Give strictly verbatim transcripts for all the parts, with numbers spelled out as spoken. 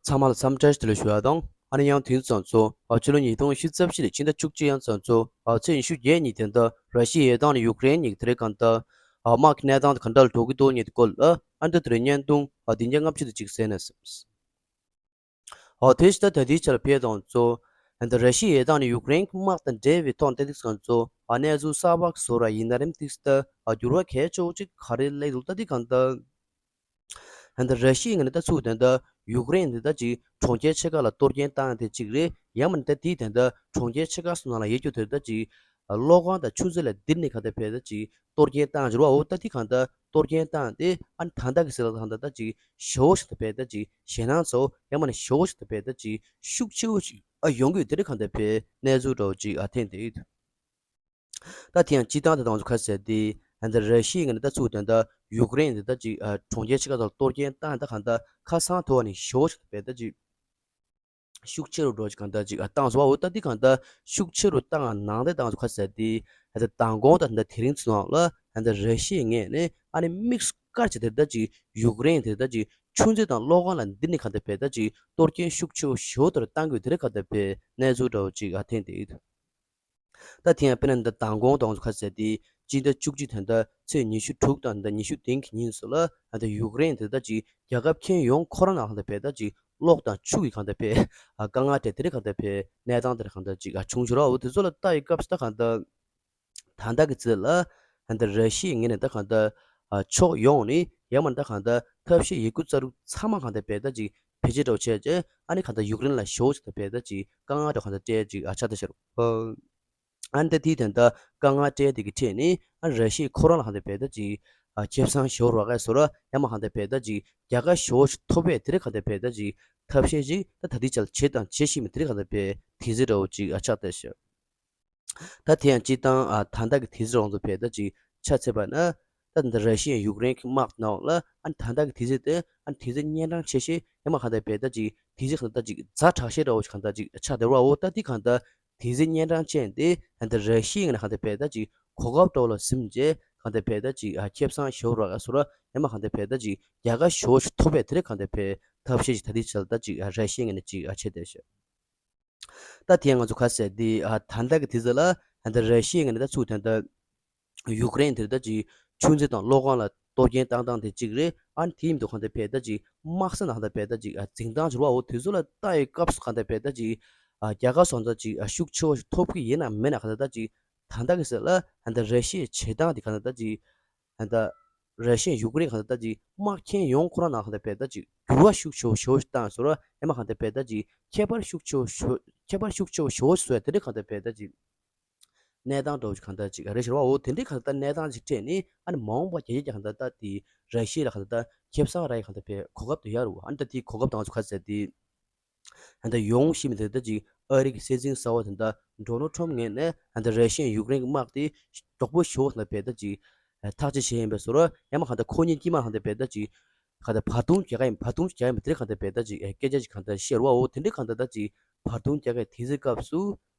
ཚང་མ་ལ་འཚམས་འདྲི་བཀྲ་ཤིས་བདེ་ལེགས་ཞུ་ཡ་དང་། ཨ་ནི་ཡང་དུས་ཚོད་ཚོ་ཨ་ཕྱི་ལོ་ཉིས་སྟོང་ཉི་ཤུ་རྩ་བཞི་ལོའི་ཕྱི་ཟླ་བཅུ་གཅིག་ཡང་ཚོ་ཚོ་ཨ་ཚེས་ཉི་ཤུ་བརྒྱད་ཉིན་དེ་འདྲ་ར་ཤི་ཡའི་ཡུཀ་རེན་གཉིས་ཀྱི་དེ་རིང་གང་ལྟར་ཨ་དམག་གི་གནས་སྟངས་དེ་ག་འདྲ་ལ་འགྲོ་གི་འདུག་ཉིན་དེ་སྐོར་ལ་ཨ་འདི་དེ་རིང་བརྙན་ཐུང་ཨ་བདུན་བརྒྱ་ལྔ་བཅུ་དེ་གཅིག་གསན་ན་སེམས། ཨོ་དེ་ཕྱི་ཟླ་ད་ལྟའི་ཆར་ཕེབས་དང་གཙོ། ཨ་ད་ར་ཤི་ཡའི་དང་ནི་ཡུཀ་རེན་གྱི་དམག་དང་འབྲེལ་བའི་ཐོག་ཏན་ཏིག་སང་གཙོ། ཨ་གནས་ཚུལ་གསར་པ་བཟོ་ར་ཡིན་ན་རིམ་ཏིག་ད་ཨ་འགྱུར་བ་གལ་ཆེ་བོ་ཅིག་ག་རེ་སླེབས་འདུག་ད་འདི་གང་ལྟར། ཨ་ད་ར་ཤི་ཡའི་ངོས་ནས་ད་ཚུགས་དོན་ད་ཡུཀ་རེན་དེ་ད་ཅིག་གྲོང་ཁྱེར་ཆེ་ཁག་ལ་གཏོར་སྐྱོན་བཏང་དེ་ཅིག་རེད། ཡང་མིན་ད་དེའི་དོན་ད་གྲོང་ཁྱེར་ཆེ་ཁག་སོགས་ནང་ལ་ཡོད་རྒྱུ་དེ་ད་ཅིག་གློག་ཁང་དང་ཆུ་མཛོད་ལ་འདིར་ནས་གང་ལྟར་ཕེབས་ད་ཅིག་གཏོར་སྐྱོན་བཏང་འགྱུར་བའོ། ད་འདི་གང་ལྟར་གཏོར་སྐྱོན་བཏང་སྟེ་ཨ་ནི་ད་ལྟ་གི་སྲིད་ལ་གང་ལྟར་ད་ཅིག་ཞེ་བོ་ཞིག་ཏུ་བས་ད་ཅིག་ཞེད་སྣང་ཚོ་ཡང་མ་ནི་ཞེ་བོ་ཞིག་ཏུ་བས་ད་ཅིག་ཤུགས་ཆེ་བོ་ཞིག་ཨ་ཡོང་གི་ཡོད། དེ་རིང་གང་ལྟར་བས་གནས་ཚུལ་འདྲ་བོ་ཅིག་ཨ་ཐེངས་དེ་ཡོད། ད་དེ་ཡང་སྤྱི་བཏང་དེ་དང་ཚོ་ཁ་གསལ་ཏེ་ཨ་ནི་ད་ར་ཤི་ཡའི་ངོས་ནས་ད་ཚུགས་དོན་ད་ཡུཀ་རེན་དེ་ད་ཅིག་ཨ་གྲོང་ཁྱེར་ཆེ་ཁག་ཐོག་གཏོར་སྐྱོན་བཏང་ད་གང་ལྟར་ཁ་སང་ཐོག་ནས་ཞེ་བོ་ཞིག་ཏུ་བས་ད་ཅིག་ཤུགས་ཆེ་རུ་འགྲོ་ཅིག་གང་ལྟར་ཅིག་ཨ་བཏང་སོང་བ། འོ་ད་འདི་གང་ལྟར་ཤུགས་ཆེ་རུ་བཏང་ནང་དེ་བཏང་སོང་ཁ་ཟེར་ཏེ་ཨ་ད་མདང་དགོང་ད་ད་དེ་རིང་ཚུ་ནང་ལ་ཨ་ད་ར་ཤི་ཡའི་ངོས་ནས་ཨ་ནི་དམིགས་སུ་བཀར་བྱས་དེ་ད་ཅིག་ཡུཀ་རེན་དེ་ད་ཅིག་ཆུ་མཛོད་དང་གློག་ཁང་ལ་འདི་ནས་གང་ལྟར་བས་ད་ཅིག་གཏོར་སྐྱོན་ཤུགས་ཆེ་བོ་ཞེ་བོ་ལྟར་བཏང་དགོས་དེ་རེད། གང་ལྟར་བས་གནས་ཚུལ་འདྲ་བོ་ཅིག་ཨ་ཐེངས་དེ་ཡོད། ད་དེ་ཡང་དཔེར་ན་འདི་མདང་དགོང་དང་ཁ་ཟེར་ཏེ་སྤྱི་ཟླ་བཅུ་གཅིག་དོན་ད་ཚེས་ཉི་ཤུ་དྲུག་དང་འདི་ཉི་ཤུ་བདུན་གྱི་ཉིན་སུ་ལ་ཨ་ད་ཡུཀ་རེན་དེ་ད་ཅིག་རྒྱལ་ཁབ་ཁྱོན་ཡོངས་ཁོ་རང་ནང་ལ་བས་ད་ཅིག་གློག་དང་ཆུ་ཡི་གང་ལྟར་བས་ཨ་དཀའ་ངལ་འཕྲད་དེ་རེད། གང་ལྟར་བས་གནས་སྟངས་དེ་རེད་གང་ལྟར་ཅིག་ཨ་བྱུང་ཞུ་རོགས། འོ་དེ་ཚོ་ལ་ལྟ་ཡི་སྐབས་སུ་ད་གང་ལྟར་ད་ལྟ་གི་ཚེ་ལ་ཨ་ད་ར་ཤི་ཡའི་ངོས་ནས་ད་གང་ལྟར་ཨ་ཕྱོགས་ཡོངས་ནས་ཡང་མ་ད་གང་ལྟར་ཐབས་ཤེས་ཡོད་རྒུ་རྩལ་སྤྲུགས་ཚང་མ་གང་ལྟར་བས་ད་ཅིག་བེད་སྤྱོད་འདྲ་བོ་བྱས་རྗེས་ཨ་ནི་གང་ལྟར་ཡུཀ་རེན་ལ་ཞེ་བོ་ཅིག་ད་བས་ད་ཅིག་དཀའ་ངལ་འདྲ་གང་ལྟར་སྤྲད་ཅིག་ཨ་ཆགས་ད་ཤར། ཨ་ནི་ད་དེའི་དོན་དག་དཀའ་ངལ་སྤྲད་དེ་གི་ཁྲིད་ནས་ཨ་ར་ཤི་ཡ་ཁོ་རང་ལ་གང་ལྟར་བས་ད་ཅིག་ཨ་ཁེ་བཟང་ཞོར་བ་ག་སོ་ར་ཡང་མ་གང་ལྟར་བས་ད་ཅིག་རྒྱལ་ཁ་ཞོར་ཞིག་ཐོབ་པས་དེ་རེད། གང་ལྟར་བས་ད་ཅིག་ཐབས་ཤེས་ཅིག་ད་ད་དེའི་ཆ་ལ་བྱེད་དང་བྱེད་བཞིན་པ་དེ་རེད། གང་ལྟར་བས་དེ་ཚེ་འདྲ་བོ་ཅིག་ཨ་ཆགས་ད་ཤར། ད་དེ་ཡང་སྤྱི་བཏང་ཨ་ད་ལྟ་གི་དེ་ཚེ་རང་ཚོ་བས་ད་ཅིག་ཆ་ཚེ་བ་ན་ད་འདི་ར་ཤི་ཡ་ཡུཀ་རེན་གྱི་དམག་ནང་ལ་ཨ་ད་ལྟ་གི་དེ་ཚེ་དེ་ཨ་དེ་ཚེ་གཉན་འཕྲང་ཆེ་ཤེས་ཡང་མ་གང་ལྟར་བས་ད་ཅིག་དེ་ཚེ་གང་ལྟར་ཅིག་ཛ་དྲག་ཤེས་འདྲ་བོ་ཅིག་གང་ལྟར་ཅིག་ཆགས་བསྡད་རོགས། འོ་ད་དེ་གང་ལྟར་དེ་ཚེ་གཉན་འཕྲང་ཅན་དེ་ཨ་འདི་ར་ཤི་ཡའི་ངོས་ནས་གང་ལྟར་བས་ད་ཅིག་གོ་སྐབས་འདྲ་བོ་ལ་ཟིན་རྗེས་གང་ལྟར་བས་ད་ཅིག་ཨ་ཁེ་བཟང་ཞོར་བ་ག་སོ་ར་ཡང་མ་གང་ལྟར་བས་ད་ཅིག་རྒྱལ་ཁ་ཞོར་ཞིག་ཐོབ་པས་དེ་རེད། གང་ལྟར་བས་ཐབས་ཤེས་ཅིག་ད་དེའི་ཆ་ལ་ད་ཅིག་ཨ་ར་ཤི་ཡའི་ངོས་ནས་ཅིག་ཨ་བྱས་བསྡད་ཤག་ད་དེ་ཡང་ང་ཚོ་ཁ་གསལ་ཏེ་ཨ་ད་ལྟ་གི་དེ་ཚོ་ལ་ཨ་ད་ར་ཤི་ཡའི་ངོས་ནས་ད་ཚུགས་དོན་ད་ཡུཀ་རེན་དེར་ད་ཅིག་ཆུ་མཛོད་དང་གློག་ཁང་ལ་གཏོར་སྐྱོན་བཏང་སྟངས་དེ་གཅིག་རེད། ཨ་ནི་དེ་ཡིན་དུས་གང་ལྟར་བས་ད་ཅིག་དམག་ས་ནང་ལྟར་བས་ད་ཅིག་ཨ་འཛིན་སྟངས་བྱུར་བའོ། དེ་ཚོ་ལ་ལྟ་ཡི་སྐབས་སུ་གང་ལྟར་བས་ད་ཅིག་ཨ་རྒྱལ་ཁ་སོང་ཙང་ཅིག་ཨ་ཤུགས་ཆེ་བོ་ཞིག་ཐོབ་ཀྱི་ཡིན་ནམ་མེད་ན་གང་ལྟར་ད་ཅིག་ད་ལྟ་གི་ཟེར་ལ་ཨ་ད་ར་ཤི་ཡའི་བྱེད་སྟངས་དེ་གང་ལྟར་ད་ཅིག་ཨ་ད་ར་ཤི་ཡ་ཡུཀ་རེན་གང་ལྟར་ད་ཅིག་དམག་ཁྱོན་ཡོངས་ཁོ་རང་ནང་གང་ལྟར་བས་ད་ཅིག་འགྱུར་བ་ཤུགས་ཆེ་བོ་ཞིག་བཏང་ཟེར་ར་ཡང་མ་གང་ལྟར་བས་ད་ཅིག་ཁྱད་པར་ཤུགས་ཆེ་བོ་ཞིག་ཁྱད་པར་ཤུགས་ཆེ་བོ་ཞིག་བཟོ་ཡ་དེ་འདྲ་གང་ལྟར་བས་ད་ཅིག་གནས་སྟངས་འདྲ་བོ་ཞིག་གང་ལྟར་ཅིག་རེད་ཤག་ར་བ། འོ་དེ་འདྲའི་གང་ལྟར་གནས་སྟངས་ཅིག་འཕྲད་ནས་ཨ་ནི་མ་འོངས་པ་རྒྱ་ཡིག་ཀྱང་གང་ལྟར་དེ་ར་ཤི་ཡ་ལ་གང་ལྟར་ཁེ་བཟང་རག་ཡ་གང་ལྟར་བས་གོ་སྐབས་དེ་ཡོད་རེད་བ། ཨ་ནི་ད་དེའི་གོ་སྐབས་དང་ཚོ་ག་ཚད་དེ་ཨ་ནི་ད་ཡོང་བཞིན་པའི་དེ་ལྟ་ཅིག་ཨ་རི་གི་སྲིད་འཛིན་གསར་བ་དེ་ལྟ་ཌོ་ནལ་ཁྲོམ་ངོས་ནས་ཨ་ནི་ད་ར་ཤི་ཡ་ཡུཀ་རེན་གྱི་དམག་དེ་མགྱོགས་པོ་ཞེ་བོ་གང་ལྟར་བས་ད་ཅིག་ཐག་གཅོད་བྱས་ཡིན་པའི་བཟོ་འདྲ་ཡང་མ་གང་ལྟར་ཁོ་གཉིས་དཀྱིལ་མ་གང་ལྟར་བས་ད་ཅིག་གང་ལྟར་བར་འདུམ་རྒྱག་ག་ཡིན་བར་འདུམ་རྒྱག་ག་ཡིན་པ་དེ་གང་ལྟར་བས་ད་ཅིག་སྐད་ཆ་ཅིག་གང་ལྟར་བཤད་རེད་བ། འོ་དེ་འདྲའི་གང་ལྟར་ད་ཅིག་བར་འདུམ་རྒྱག་ག་དེ་ཚེ་སྐབས་སུ།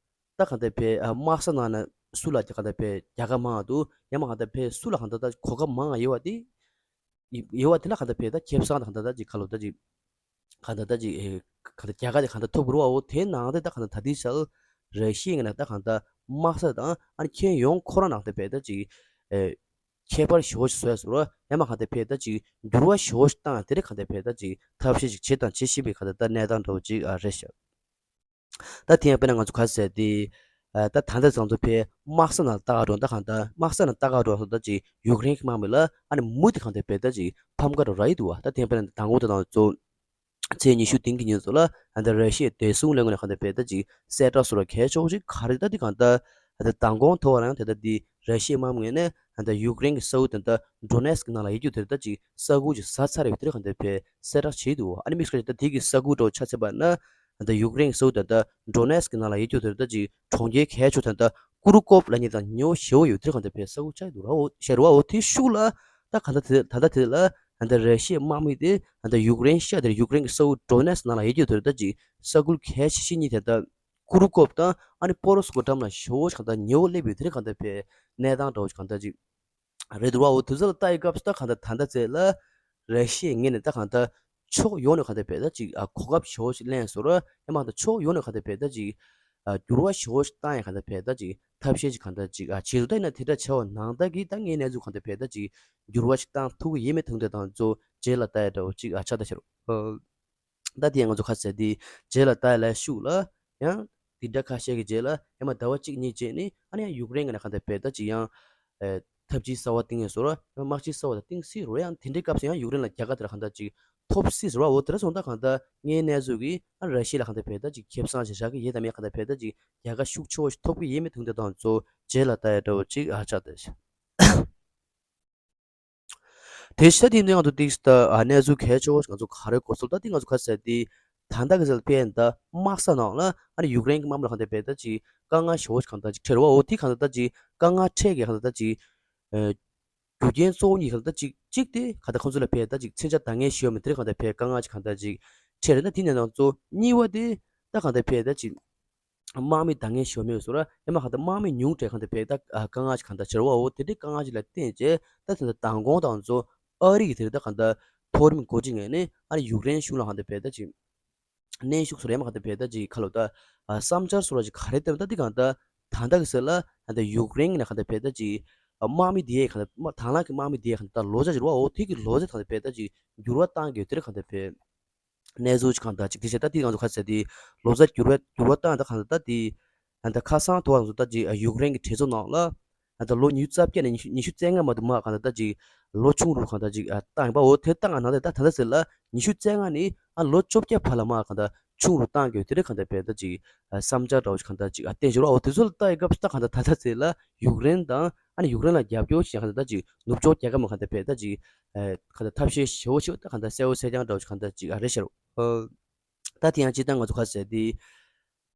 ད་གང་ལྟར་བས་ཨ་དམག་ས་ནང་ན་སུ་ལ་གང་ལྟར་བས་རྒྱལ་ཁ་མང་བ་འདུག་ཡང་མ་གང་ལྟར་བས་སུ་ལ་གང་ལྟར་ད་གོ་སྐབས་མང་བ་ཡོད་བ་དེ། ཡོད་བ་དེ་ལ་གང་ལྟར་བས་ད་ཁེ་བཟང་ད་གང་ལྟར་ད་ཅིག་ག་ལོ་ད་ཅིག་གང་ལྟར་ད་ཅིག་ཨེ་གང་ལྟར་རྒྱལ་ཁ་དེ་གང་ལྟར་ཐོབ་དགོས་རེད་བ། འོ་དེ་ནང་དེ་ད་གང་ལྟར་ད་དེའི་ཆར་ར་ཤི་ཡའི་ངོས་ནས་ད་གང་ལྟར་དམག་ས་དང་ཨ་ནི་ཁྱོན་ཡོངས་ཁོ་རང་ནང་དེ་བས་ད་ཅིག་ཨེ་ཁྱད་པར་ཞེ་བོ་ཞིག་བཟོ་ཡ་བཟོ་འདྲ་ཡང་མ་གང་ལྟར་བས་ད་ཅིག་འགྱུར་བ་ཞེ་བོ་ཞིག་བཏང་ཡ་དེ་རེད། གང་ལྟར་བས་ད་ཅིག་ཐབས་ཤེས་ཅིག་བྱེད་དང་བྱེད་བཞིན་པའི་གང་ལྟར་ད་གནས་སྟངས་འདྲ་བོ་ཅིག་ཨ་རེད་ཤག་ད་དེ་ཡང་དཔེར་ན་ང་ཚོ་ག་ཟེར་ཏེ། ཨ་ད་ད་ལྟ་ཚང་ཚོ་ཕའི་དམག་ས་ནང་ལྟ་ག་འགྲོ་ད་གང་ལྟར་དམག་ས་ནང་ལྟ་ག་འགྲོ་སོང་ད་ཅིག་ཡུཀ་རེན་གྱི་དམག་མི་ལ་ཨ་ནི་མུ་མཐུད་གང་ལྟར་བས་ད་ཅིག་ཕམ་ཁ་འགྲོ་ར་ཡི་འདུག་བ། ད་དེ་ཡང་དཔེར་ན་མདང་དགོང་ད་ང་ཚོ་ཚེས་ཉི་ཤུ་བདུན་གྱི་ཉིན་ཚོ་ལ་ཨ་ད་ར་ཤི་ཡའི་བདེ་སྲུང་ལས་ཁུངས་ནས་གང་ལྟར་བས་ད་ཅིག་གསལ་བསྒྲགས་སུ་ར་གལ་ཆེ་བོ་ཞིག་ག་རེ་ད་དེ་གང་ལྟར་ཨ་ད་མདང་དགོང་ཐོག་ལ་ཡང་དེ་ད་དེ་ར་ཤི་ཡའི་དམག་མི་ངོས་ནས་ཨ་ད་ཡུཀ་རེན་གྱི་ས་ཁུལ་དེ་ད་ཌོ་ནེ་སི་ཀི་ནང་ལ་ཡོད་རྒྱུ་དེ་ད་ཅིག་ས་ཁུལ་ཅིག་ཟ་ཚར་ཡོད་དེ་གང་ལྟར་བས་གསལ་བསྒྲགས་བྱས་འདུག་ཨ་ནི་དམིགས་བསལ་ད་དེ་གི་ས་ཁུལ་འདྲ་བོ་ཆ་མཚོན་པ་ན། ད་ཡུཀ་རེན་གྱི་ས་ཁུལ་ད་ལྟ་ཌོ་ནེ་སི་ཀི་ནང་ལ་ཡོད་རྒྱུ་དེར་ད་ཅིག་གྲོང་ཁྱེར་གལ་ཆེ་ད་ལྟ་ཀུ་རུ་ཀོབ་ལབ་མཁན་དང་ཉེ་བོ་ཞེ་བོ་ཡོད་དེར་གང་ལྟར་བས་ས་ཁུལ་ཆགས་འདུག་ར་འོ་ཤེས་ར་བ། འོ་དེ་ཤུགས་ལ་ད་གང་ལྟར་དེ་ད་ལྟ་དེ་ལ་ད་ལྟ་ར་ཤི་ཡའི་དམག་མི་དེ་ད་ལྟ་ཡུཀ་རེན་ཤར་དེར་ཡུཀ་རེན་གྱི་ས་ཁུལ་ཌོ་ནེ་སི་ནང་ལ་ཡོད་རྒྱུ་དེར་ད་ཅིག་ས་ཁུལ་གལ་ཆེ་ཤོས་གཉིས་དེ་ད་ཀུ་རུ་ཀོབ་དང་ཨ་ནི་པོ་རོ་སི་ཀོ་འགྲམ་ལ་ཞེ་བོ་གང་ལྟར་ཉེ་བོ་སླེབས་ཡོད་དེར་གང་ལྟར་བས་གནས་སྟངས་འདྲ་བོ་གང་ལྟར་ཅིག་རེད་འདུག་བ། འོ་དེ་ཚོ་ལ་ལྟ་ཡི་སྐབས་སུ་ད་གང་ལྟར་ད་ལྟ་ཚེ་ལ་ར་ཤི་ཡའི་ངོས་ནས་ད་གང་ལྟར་ ཕྱོགས་ཡོངས་ནས་གང་ལྟར་བས་ད་ཅིག་ཨ་གོ་སྐབས་ཞེ་པོ་ཞིག་ལེན་སོང་ར། ཡང་མ་ད་ཕྱོགས་ཡོངས་ནས་གང་ལྟར་བས་ད་ཅིག་ཨ་འགྱུར་བ་ཞེ་པོ་ཞིག་བཏང་ཡ་གང་ལྟར་བས་ད་ཅིག་ཐབས་ཤེས་ཅིག་གང་ལྟར་ཅིག་ཨ་བྱེད་དུ་ད་ཡིན་ན་དེ་འདྲ་བྱས་པ་ནང་ལྟར་གྱི་ད་ངའི་གནས་ཚུལ་གང་ལྟར་བས་ད་ཅིག་འགྱུར་བ་ཞིག་བཏང་ཐུབ་ཀྱི་ཡིན་མིན་དེ་འདྲ་དང་གཙོ་རྗེས་ལ་ལྟ་ཡ་འདྲ་བོ་ཅིག་ཨ་ཆགས་ད་ཤར། ད་དེ་ཡང་ང་ཚོ་ཁ་ཟེར་དེ་རྗེས་ལ་ལྟ་ཡ་ལ་ཤུགས་ལ་ཡང་དེ་འདྲ་ཁ་ཤས་ཀྱི་རྗེས་ལ་ཡང་མ་ཟླ་བ་གཅིག་གཉིས་རྗེས་ནི་ཨ་ནི་ཡང་ཡུཀ་རེན་གྱི་ནང་གང་ལྟར་བས་ད་ཅིག་ཡང་ཨེ་འཐབ་ཇུས་གསར་བ་བཏིང་ངེས་སོ་ར་ཡང་དམག་ཇུས་གསར་བ་དང་བཏིང་སྲིད་རོ། ཡང་དེ་འདྲའི་སྐབས་སུ་ཡང་ཡུཀ་རེན་ལ་རྒྱལ་ཁ་དེ་ལ་གང་ལྟར་ཅིག་ཐོབ་སྲིད་རོ། འོ་དེ་འདྲ་སོང་ད་གང་ལྟར་ངའི་གནས་ཚུལ་གྱིས་ཨ་ར་ཤི་ཡ་ལ་གང་ལྟར་བས་ད་ཅིག་ཁེ་བཟང་ཞིག་རག་གི་ཡོད་དམ། ཡང་གང་ལྟར་བས་ད་ཅིག་རྒྱལ་ཁ་ཤུགས་ཆེ་བོ་ཞིག་ཐོབ་ཀྱི་ཡོད་མེད་དེ་འདྲ་དང་གཙོ་རྗེས་ལ་ལྟ་ཡ་འདྲ་བོ་ཅིག་ཨ་ཆགས་ད་ཤག་དེ་ཤ་དེ་ནས་ང་ཚོ་ཏིག་ད་ཨ་གནས་ཚུལ་གལ་ཆེ་བོ་ཞིག་ང་ཚོ་ག་རེ་གོ་སོང་ད་ཏིག་ང་ཚོ་ཁ་ཟེར་ཏེ་ད་ལྟ་གི་ཟེར་ཕན་ད་དམག་ས་ནང་ལ་ཨ་ནི་ཡུཀ་རེན་གྱི་དམག་མི་ལ་གང་ལྟར་བས་ད་ཅིག་དཀའ་ངལ་ཞེ་བོ་ཞིག་གང་ལྟར་ཅིག་འཕྲད་རོ། འོ་དེ་གང་ལྟར་ད་ཅིག་དཀའ་ངལ་འཕྲད་ཀྱི་གང་ལྟར་ད་ཅིག་ཨ་རྒྱུ་རྐྱེན་གཙོ་བོ་གཉིས་གང་ལྟར་ད་ཅིག་གཅིག་དེ་གང་ལྟར་ཁོང་ཚོ་ལ་བས་ད་ཅིག་མཚོན་ཆ་འདང་ངེས་ཞེ་བོ་མེད་དེ་གང་ལྟར་བས་དཀའ་ངལ་ཅིག་གང་ལྟར་ཅིག་འཕྲད་རེད། ད་དེ་ནས་ནང་གཙོ་གཉིས་པ་དེ་ད་གང་ལྟར་བས་ད་ཅིག་དམག་མི་འདང་ངེས་ཞེ་པོ་མེད་སོང་ར། ཡང་མ་གང་ལྟར་དམག་མི་ཉུང་དྲགས་གང་ལྟར་བས་ད་ཨ་དཀའ་ངལ་ཞིག་གང་ལྟར་འཕྲད་རོ། འོ་དེ་འདྲའི་དཀའ་ངལ་ཞིག་ལ་བརྟེན་བྱས་ད་དེ་འདྲ་མདང་དགོང་དང་ཚོ་ཨ་རི་གི་དེ་རེད་ད་གང་ལྟར་མཐོ་རིམ་འགོ་ཁྲིད་ངོས་ནས་ཨ་ནི་ཡུཀ་རེན་གཞུང་ལ་གང་ལྟར་བས་ད་ཅིག་གནོན་ཤུགས་སོང་ར། ཡང་མ་གང་ལྟར་བས་ད་ཅིག་ཁ་ལོ་ད་ཨ་བསམ་འཆར་སོང་ར་ཅིག་ག་རེ་བཏོན་ད་དེ་གང་ལྟར་ད་ལྟ་གི་ཟེར་ལ་གང་ལྟར་ཡུཀ་རེན་གྱི་ནང་གང་ལྟར་བས་ད་ཅིག་ཨ་དམག་མི་དེ་གང་ལྟར་དང་བླངས་ཀྱི་དམག་མི་དེ་གང་ལྟར་ལོ་ཙཱ་ཅིག་རོ། འོ་དེ་གི་ལོ་ཙཱ་གང་ལྟར་བས་ད་ཅིག་འགྱུར་བ་བཏང་དགོས་དེ་རེད་གང་ལྟར་བས། གནས་ཚུལ་ཅིག་གང་ལྟར་ཅིག་དེ་བྱས་ད་དེ་ང་ཚོ་ཁ་ཟེར་དེ་ལོ་ཙཱ་འགྱུར་བ་འགྱུར་བ་བཏང་ད་གང་ལྟར་ད་དེ་ད་ཁ་སང་དུ་བ་ང་ཚོ་ད་ཅིག་ཡུཀ་རེན་གྱི་གྲོས་ཚོགས་ནང་ལ་ད་ལོ་ཉི་ཤུ་རྩ་བརྒྱད་ནས་ཉི་ཤུ་ཉི་ཤུ་རྩ་ལྔ་མ་དུ་མ་གང་ལྟར་ད་ཅིག་ལོ་ཆུང་རུ་གང་ལྟར་ཅིག་བཏང་ཡིན་པ། འོ་དེ་བཏང་ང་ནང་དེ་ད་ད་ལྟ་ཟེར་ལ་ཉི་ཤུ་རྩ་ལྔ་ནས་ཨ་ལོ་བཅོ་བརྒྱད་བར་ལ་མ་གང་ལྟར་ཆུང་རུ་བཏང་དགོས་དེ་རེད་གང་ལྟར་བས་ད་ཅིག་བསམ་འཆར་འདྲ་བོ་ཅིག་གང་ལྟར་ཅིག་བསྟན་བཞག་རོགས། འོ་དེ་ཚོ་ལ་ལྟ་ཡི་སྐབས་སུ་ད་གང་ལྟར་ད་ལྟ་ཟེར་ལ་ཡུཀ་རེན་དང་ཨ་ནི་ཡུཀ་རེན་ལ་རྒྱབ་སྐྱོར་བྱེད་གང་ལྟར་ད་ཅིག་ནུབ་ཕྱོགས་རྒྱལ་ཁབ་མ་གང་ལྟར་བས་ད་ཅིག་ཨ་གང་ལྟར་ཐབས་ཤེས་ཞེ་བོ་ཞིག་ད་གང་ལྟར་གསལ་བོ་གསལ་རྐྱང་འདྲ་བོ་ཞིག་གང་ལྟར་ཅིག་ཨ་རེད་ཤག་རོགས། ད་དེ་ཡང་སྤྱིར་བཏང་ང་ཚོ་ཁ་ཟེར་དེ་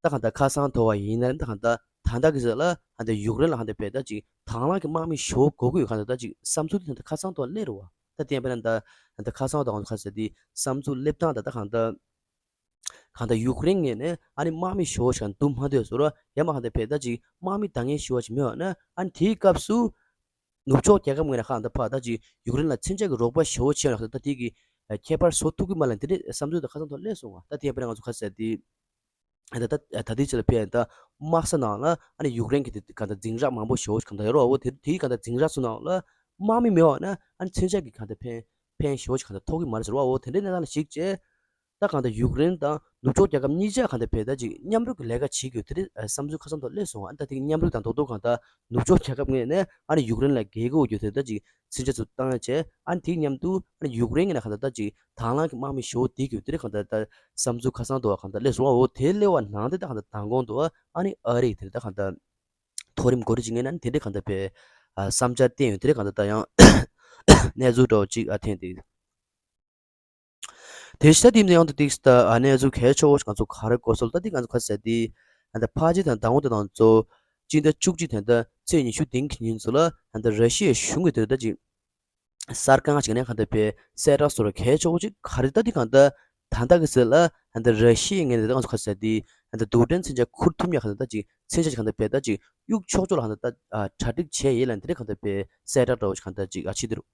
ད་གང་ལྟར་ཁ་སང་དུ་བ་ཡིན་ན་ད་གང་ལྟར་ད་ལྟ་གི་ཟེར་ལ་གང་ལྟར་ཡུཀ་རེན་ལ་གང་ལྟར་བས་ད་ཅིག་དང་བླངས་ཀྱི་དམག་མི་ཞེ་བོ་དགོས་ཀྱི་ཡོད་གང་ལྟར་ད་ཅིག་བསམ་ཚུལ་དེ་ད་ལྟ་ཁ་སང་དུ་བ་སླེབས་རེད་བ། ད་དེ་ཡང་དཔེར་ན་ད་ད་ལྟ་ཁ་སང་དུ་ང་ཚོ་ཁ་ཟེར་དེ་བསམ་ཚུལ་སླེབས་སྟངས་ད་ད་གང་ལྟར་གང་ལྟར་ཡུཀ་རེན་ངོས་ནས་ཨ་ནི་དམག་མི་ཞེ་བོ་ཞིག་འདུམ་མ་འདོད་ཟེར་རོ། ཡང་མ་གང་ལྟར་བས་ད་ཅིག་དམག་མི་འདང་ངེས་ཞེ་བོ་ཞིག་མེད་པ་ན་ཨ་ནི་དེའི་སྐབས་སུ་ནུབ་ཕྱོགས་རྒྱལ་ཁབ་ངོས་ནས་གང་ལྟར་ཕར་ད་ཅིག་ཡུཀ་རེན་ལ་མཚོན་ཆ་གི་རོགས་པ་ཞེ་བོ་བྱས་ཡོང་ལ་ད་དེ་གི་ཁྱད་པར་བཟོ་ཐུབ་ཀྱི་མ་ལ་འདི་འདྲའི་བསམ་ཚུལ་དང་ཁ་སང་ཐོག་སླེབས་སོང་བ། ད་དེ་ཡང་དཔེར་ན་ང་ཚོ་ཁ་ཟེར་དེ་ད་ད་ད་དེ་ཅི་ལ་ཕན་ད་དམག་ས་ནང་ལ་ཨ་ནི་ཡུཀ་རེན་གྱི་དེ་གང་ལྟར་འཛིང་རགས་མང་པོ་ཞེ་བོ་ཞིག་གང་ལྟར་ཡོད་རོ། འོ་དེ་དེའི་གང་ལྟར་འཛིང་རགས་སུ་ནང་ལ་དམག་མི་མེད་པ་ན་ཨ་ནི་མཚོན་ཆ་གི་གང་ལྟར་ཕན་ཕན་ཞེ་བོ་ཞིག་གང་ལྟར་ཐོགས་ཀྱི་མ་རེད་ཟེར་བ། འོ་དེ་འདྲའི་གནས་སྟངས་ལ་གཞིགས་བྱས། ད་གང་ལྟར་ཡུཀ་རེན་དང་ནུབ་ཕྱོགས་རྒྱལ་ཁབ་གཉིས་ཆ་གང་ལྟར་བས་ད་ཅིག་མཉམ་རུབ་ཀྱི་ལས་ཀ་བྱེད་དགོས་དེ་རེད་བསམ་ཚུལ་ཁ་སང་ཐོག་སླེབས་སོང་བ། ཨ་ནི་ད་དེ་མཉམ་རུབ་དང་རྡོག་རྡོག་གང་ལྟར་ནུབ་ཕྱོགས་རྒྱལ་ཁབ་ངོས་ནས་ཨ་ནི་ཡུཀ་རེན་ལ་རྒྱལ་སྒོ་རྒྱུ་དེ་ད་ཅིག་མཚོན་ཆ་ཚུར་བཏང་ཡ་བྱས། ཨ་ནི་དེའི་མཉམ་དུ་ཨ་ནི་ཡུཀ་རེན་གྱི་ནང་གང་ལྟར་ད་ཅིག་དང་བླངས་ཀྱི་དམག་མི་ཞེ་པོ་དེ་རྒྱུ་དེ་རེད་གང་ལྟར་ད་བསམ་ཚུལ་ཁ་སང་ཐོག་གང་ལྟར་སླེབས་སོང་བ། འོ་དེ་སླེབས་པ་ནང་དེ་ད་གང་ལྟར་མདང་དགོང་དུ་ཨ་ནི་ཨ་རི་དེ་རེད་ད་གང་ལྟར་མཐོ་རིམ་འགོ་ཁྲིད་ཅིག་ངོས་ནས་ཨ་ནི་དེ་འདྲས་གང་ལྟར་བས་བསམ་འཆར་བསྟན་ཡོད་དེ་རེད་གང་ལྟར་ད་ཡང་གནས་ཚུལ་འདྲ་བོ་ཅིག་ཨ་ཐེངས་དེ། དེ་ཤ་དེ་ནས་ཡང་དུ་ཏིག་ད་ཨ་གནས་ཚུལ་གལ་ཆེ་བོ་ཞིག་ང་ཚོ་ག་རེ་གོ་སོང་ད་དེ་ང་ཚོ་ག་ཟེར་དེ་ཨ་ད་ཕ་ཇི་དང་དང་པོ་དེ་དང་གཙོ་སྤྱི་ཟླ་བཅུ་གཅིག་དེ་ད་ཚེས་ཉི་ཤུ་དེང་གི་ཉིན་ཚོ་ལ་ཨ་ད་ར་ཤི་ཡའི་གཞུང་གི་དེ་ད་ཅིག་གསར་ཁང་ཞིག་ནས་གང་ལྟར་བས་གསལ་བསྒྲགས་སོ་ར་གལ་ཆེ་བོ་ཅིག་ག་རེ་ད་དེ་གང་ལྟར་ད་ལྟ་གི་ཟེར་ལ་ཨ་ད་ར་ཤི་ཡའི་ངོས་ནས་ད་ང་ཚོ་ག་ཟེར་དེ་ཨ་ད་རྡུལ་ཕྲན་མཚོན་ཆ་ཁུར་ཐུབ་མཁན་གང་ལྟར་ད་ཅིག་མཚོན་ཆ་ཞིག་གང་ལྟར་བས་ད་ཅིག་གཡུག་ཆོག་ཆོག་ལ་གང་ལྟར་ད་གྲ་སྒྲིག་བྱས་ཡིན་ལ་དེ་འདྲས་གང་ལྟར་བས་གསལ་བསྒྲགས་འདྲ་བོ་ཞིག་གང་ལྟར་ཅིག་ཨ་བྱེད་དེ་རུ།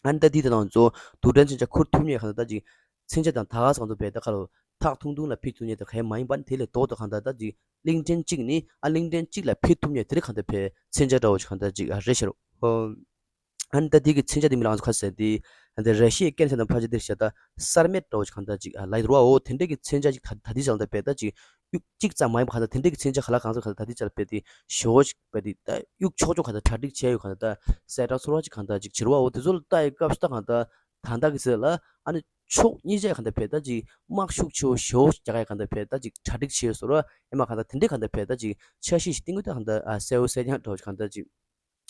ཨ་ནི་ད་འདི་དེ་དང་གཙོ་བོ་རྡུལ་ཕྲན་མཚོན་ཆ་ཁུར་ཐུབ་མཁན་གང་ལྟར་ད་ཅིག་མཚོན་ཆ་དང་ད་ག་ས་གང་དུ་བས་ད་ཁ་ལོ་ཐག་ཐུང་ཐུང་ལ་ཕུད་ཐུབ་མཁན་དེ་ག་ཡེ་མ་ཡིན་པ་ནི་དེ་ལས་ལྡོག་ཏུ་གང་ལྟར་ད་ཅིག་གླིང་ཕྲན་གཅིག་ནི་ཨ་གླིང་ཕྲན་གཅིག་ལ་ཕུད་ཐུབ་མཁན་དེ་རིགས་གང་ལྟར་བས་མཚོན་ཆ་འདྲ་བོ་ཞིག་གང་ལྟར་ཅིག་ཨ་རེད་ཤག་རོ། ཨ་ནི་ད་འདི་གི་མཚོན་ཆ་དེ་མི་ལ་ང་ཚོ་ཁ་ཟེར་དེ་ཨ་ནི་ར་ཤི་ཡའི་སྐད་ཆ་དང་ཕལ་ཆེར་འདིར་བཤད་ད་གསར་མེད་འདྲ་བོ་ཞིག་གང་ལྟར་ཅིག་ཨ་ལ་ཡི་རུ་བ་འོ་དེ་འདྲས་ཀྱི་མཚོན་ཆ་ཅིག་ད་ད་འདི་ཞག་ལ་བས་ད་ཅིག་གཡུག་གཅིག་ཙམ་མ་ཡིན་པ་གང་ལྟར་དེ་འདྲས་ཀྱི་མཚོན་ཆ་ག་ལ་གང་ཚོད་གང་ལྟར་ད་འདི་ཅག་ལ་བས་དེ་ཞོ་ཞིག་བས་དེ་ད་གཡུག་ཆོག་ཆོག་གང་ལྟར་གྲ་སྒྲིག་བྱས་ཡོད་གང་ལྟར་ད་གསལ་བསྒྲགས་ཚོར་བ་ཅིག་གང་ལྟར་ཅིག་བྱེད་རུ་བ་འོ་དེ་ཚོ་ལ་ལྟ་ཡི་སྐབས་སུ་ད་གང་ལྟར་ད་ལྟ་གི་ཚེ་ལ་ཨ་ནི་ཕྱོགས་གཉིས་ཆ་གང་ལྟར་བས་ད་ཅིག་དམག་ཤུགས་ཆེ་བོ་ཞོ་ཞིག་རྒྱག་ཡ་གང་ལྟར་བས་ད་ཅིག་གྲ་སྒྲིག་བྱས་ཡོད་ཟེར་རུ་ཡིན་མ་གང་ལྟར་དེ་འདྲས་གང་ལྟར་བས་ད་ཅིག་འཆར་གཞི་ཞིག་བཏིང་གི་ད་གང་ལྟར་ཨ་གསལ་བོ་གསལ་རྐྱང་འདྲ་བོ་ཞིག་གང་ལྟར་ཅིག་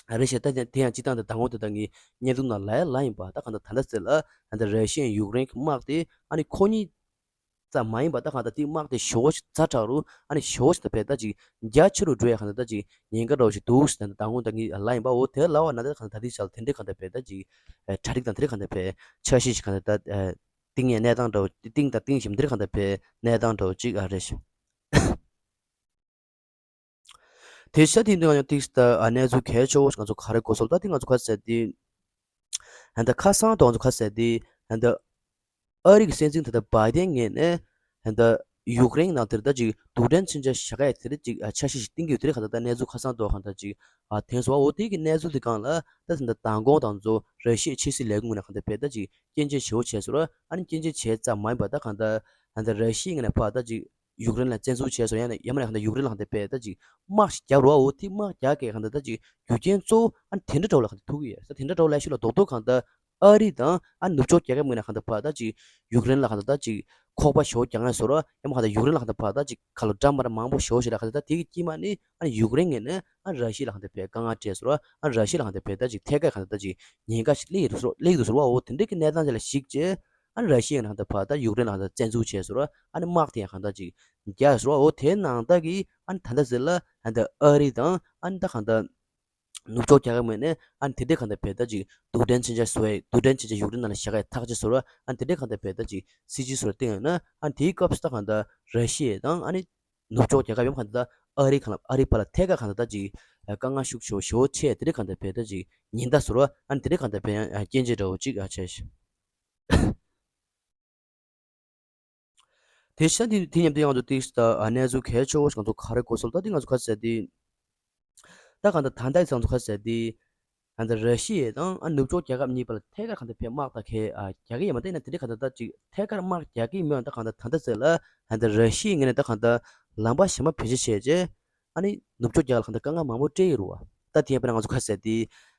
ཨ་རེད་ཤག་ད་དེ་ཡང་སྤྱིར་བཏང་དུ་དང་པོ་དེ་དག་ངས་བརྙན་ཐུང་ནང་ལ་ཡ་ལ་ཡིན་པ་ད་གང་ལྟར་ད་ལྟ་ཟེར་ལ་ཨ་ད་ར་ཤི་ཡའི་ཡུཀ་རེན་གྱི་དམག་དེ་ཨ་ནི་ཁོ་གཉིས་ཙམ་མ་ཡིན་པ་ད་གང་ལྟར་དེ་དམག་དེ་ཞོ་ཞིག་ཛ་དྲག་རུ་ཨ་ནི་ཞོ་ཞིག་ད་བས་ད་ཅིག་རྒྱ་ཆེ་རུ་འགྲོ་ཡ་གང་ལྟར་ད་ཅིག་ཉེན་ཁ་འདྲ་བོ་ཞིག་འདུག་ཟེར་ད་དང་པོ་ད་ངས་ལ་ཡིན་པ་འོ་དེ་ལ་བ་ན་ད་གང་ལྟར་ད་དེ་ཆ་ལ་དེ་འདྲས་གང་ལྟར་བས་ད་ཅིག་གྲ་སྒྲིག་དང་དེ་འདྲས་གང་ལྟར་བས་འཆར་གཞི་ཞིག་གང་ལྟར་ད་ཏིང་ཡ་གནས་སྟངས་འདྲ་བོ་ཏིང་དང་ཏིང་ཞིམ་དེ་འདྲས་གང་ལྟར་བས་གནས་སྟངས་འདྲ་བོ་ཅིག་ཨ་རེད་ཤག་དེ་ཤ་དེ་འདི་ང་ཡང་ཏིག་ད་ཨ་གནས་ཚུལ་གལ་ཆེ་བོ་ཞིག་ང་ཚོ་ག་རེ་གོ་སོང་ད་དེ་ང་ཚོ་ཁ་ཟེར་དེ་ཨ་ད་ཁ་སང་དུ་ང་ཚོ་ཁ་ཟེར་དེ་ཨ་ད་ ཨ་རི་གི་སྲིད་འཛིན་ད་ལྟ་བྷའི་ཏན་ངོས་ནས་ད་ལྟ་ཡུཀ་རེན་ནང་དེར་ད་ཅིག་རྡུལ་ཕྲན་མཚོན་ཆ་བཞག་ཡ་དེར་ཅིག་འཆར་གཞི་ཞིག་བཏིང་གི་ཡོད། དེ་རིང་གང་ལྟར་ད་གནས་ཚུལ་ཁ་སང་ཐོག་གང་ལྟར་ཅིག་ཐོན་སོང་བ། འོ་དེ་གི་གནས་ཚུལ་དེ་སྒང་ལ་ད་ད་ལྟ་མདང་དགོང་དང་ཚོ་ར་ཤི་ཡའི་ཕྱི་སྲིད་ལས་ཁུངས་ནས་གང་ལྟར་བས་ད་ཅིག་སྐྱོན་བརྗོད་ཞེ་པོ་བྱས་སོང་། ཨ་ནི་སྐྱོན་བརྗོད་བྱས་ཙམ་མ་ཡིན་པར་ད་གང་ལྟར་ད་ལྟ་ར་ཤི་ཡའི་ངོས་ནས་ཕར་ད་ཅིག་ཡུཀ་རེན་ལ་བཙན་འཛུལ་བྱས་སོང་། ཡང་ན་ཡང་མིན་ན་གང་ལྟར་ཡུཀ་རེན་ལ་གང་ལྟར་བས་ད་ཅིག་དམག་ཞིག་རྒྱག་རོགས། འོ་དེ་དམག་རྒྱག་གི་གང་ལྟར་ད་ཅིག་རྒྱུ་རྐྱེན་གཙོ་བོ་ཨ་ནི་དེ་འདྲ་འདྲ་བོ་ལ་གང་ལྟར་ཐུག་གི་ཡོད། ད་དེ་འདྲ་འདྲ་བོ་ལ་ཤུགས་ལ་རྡོག་རྡོག་གང་ལྟར་ཨ་རི་དང་ཨ་ནུབ་ཕྱོགས་རྒྱལ་ཁབ་ངོས་ནས་གང་ལྟར་ཕར་ད་ཅིག་ཡུཀ་རེན་ལ་གང་ལྟར་ད་ཅིག་ཁོག་པ་ཞེ་པོ་རྒྱག་ཡ་བཟོ་འདྲ། ཡང་མིན་ན་གང་ལྟར་ཡུཀ་རེན་ལ་གང་ལྟར་ཕར་ད་ཅིག་ཁ་ལོ་འདྲ་མི་འདྲ་མང་པོ་ཞེ་པོ་ཞིག་ལ་གང་ལྟར་ད་དེ་གི་དཀྱིལ་མ་ནས་ཨ་ནི་ཡུཀ་རེན་ངོས་ནས་ཨ་ར་ཤི་ཡ་ལ་གང་ལྟར་ཕར་དཀའ་ངལ་སྤྲད་སོང་། ཨ་ར་ཤི་ཡ་ལ་གང་ལྟར་ཕར་ད་ཅིག་ཐད་ཀར་གང་ལྟར་ད་ཅིག་ཉེན་ཁ་ཞིག་སླེབས་ཡོད་སོང་སླེབས་ཡོད་སོང་བ། འོ་དེ་འདྲ་གི་གནས་སྟངས་ཅིག་ལ་གཞིགས་བྱས་ཨ་ནི་ར་ཤི་ཡ་ངོས་ནས་གང་ལྟར་ཕར་ད་ཡུཀ་རེན་ལ་གང་ལྟར་བཙན་འཛུལ་བྱས་སོང་། ཨ་ནི་དམག་དེ་ཡང་གང་ལྟར་ཅིག་རྒྱག་སོང་བ། འོ་དེ་ནང་ལྟར་གི་ཨ་ནི་ད་ལྟ་ཟེར་ལ་གང་ལྟར་ཨ་རི་དང་ཨ་ནི་ད་གང་ལྟར་ནུབ་ཕྱོགས་རྒྱལ་ཁབ་ངོས་ནས་ཨ་ནི་དེ་འདྲའི་གང་ལྟར་བས་ད་ཅིག་རྡུལ་ཕྲན་མཚོན་ཆ་བཟོ་ཡ་རྡུལ་ཕྲན་མཚོན་ཆ་ཡུཀ་རེན་ནང་ལ་བཞག་ཡ་ཐག་བཅད་སོང་། ཨ་ནི་དེ་འདྲའི་གང་ལྟར་བས་ད་ཅིག་སྲིད་ཇུས་བཟོ་སྟེ་ཡོད་ན་ཨ་ནི་དེའི་སྐབས་སུ་ད་གང་ལྟར་ར་ཤི་ཡ་དང་ཨ་ནི་ནུབ་ཕྱོགས་རྒྱལ་ཁབ་ཡང་གང་ལྟར་ཨ་རི་གང་ལ་ཨ་རི་བར་ལ་ཐད་ཀར་གང་ལྟར་ད་ཅིག་དཀའ་ངལ་ཤུགས་ཆེ་ཞེ་པོ་ཆེ། དེ་འདྲའི་གང་ལྟར་བས་ད་ཅིག་ཉེན་བརྡ་བཟོ་འདྲ། ཨ་ནི་དེ་འདྲའི་གང་ལྟར་བས་ཡང་སྐྱོན་བརྗོད་འདྲ་བོ་ཅིག་ཨ་བྱས། དེ་བཞིན་དེ་དེ་མཉམ་དུ་ཡང་དུ་ཏིག་ད་གནས་ཚུལ་གལ་ཆེ་བོ་ཞིག་ང་ཚོ་ག་རེ་གོ་སོང་ད་དེ་ང་ཚོ་ག་ཟེར་དེ། ད་གང་ལྟར་ད་ལྟའི་ང་ཚོ་ག་ཟེར་དེ། གང་ལྟར་ར་ཤི་ཡ་དང་ཨ་ནུབ་ཕྱོགས་རྒྱལ་ཁབ་གཉིས་བར་ལ་ཐད་ཀར་གང་ལྟར་བས་དམག་དང་གས་ཨ་རྒྱག་གི་ཡོད་མ་རེད། ཡིན་ན་དེ་འདྲའི་གང་ལྟར་ད་ཅིག་ཐད་ཀར་དམག་རྒྱག་གི་མིན་ད་གང་ལྟར་ད་ལྟ་ཟེར་ལ་གང་ལྟར་ར་ཤི་ཡའི་ངོས་ནས་ད་གང་ལྟར་ལམ་པ་གཞན་པ་བེད་སྤྱོད་བྱས་རྗེས། ཨ་ནི་ནུབ་ཕྱོགས་རྒྱལ་ཁབ་ལ་གང་ལྟར་དཀའ་ངལ་མང་པོ་སྤྲད་ཡོད་རེད་བ། ད་དེ་ཡིན་པ་ན་ང་ཚོ་ག་ཟེར་དེ།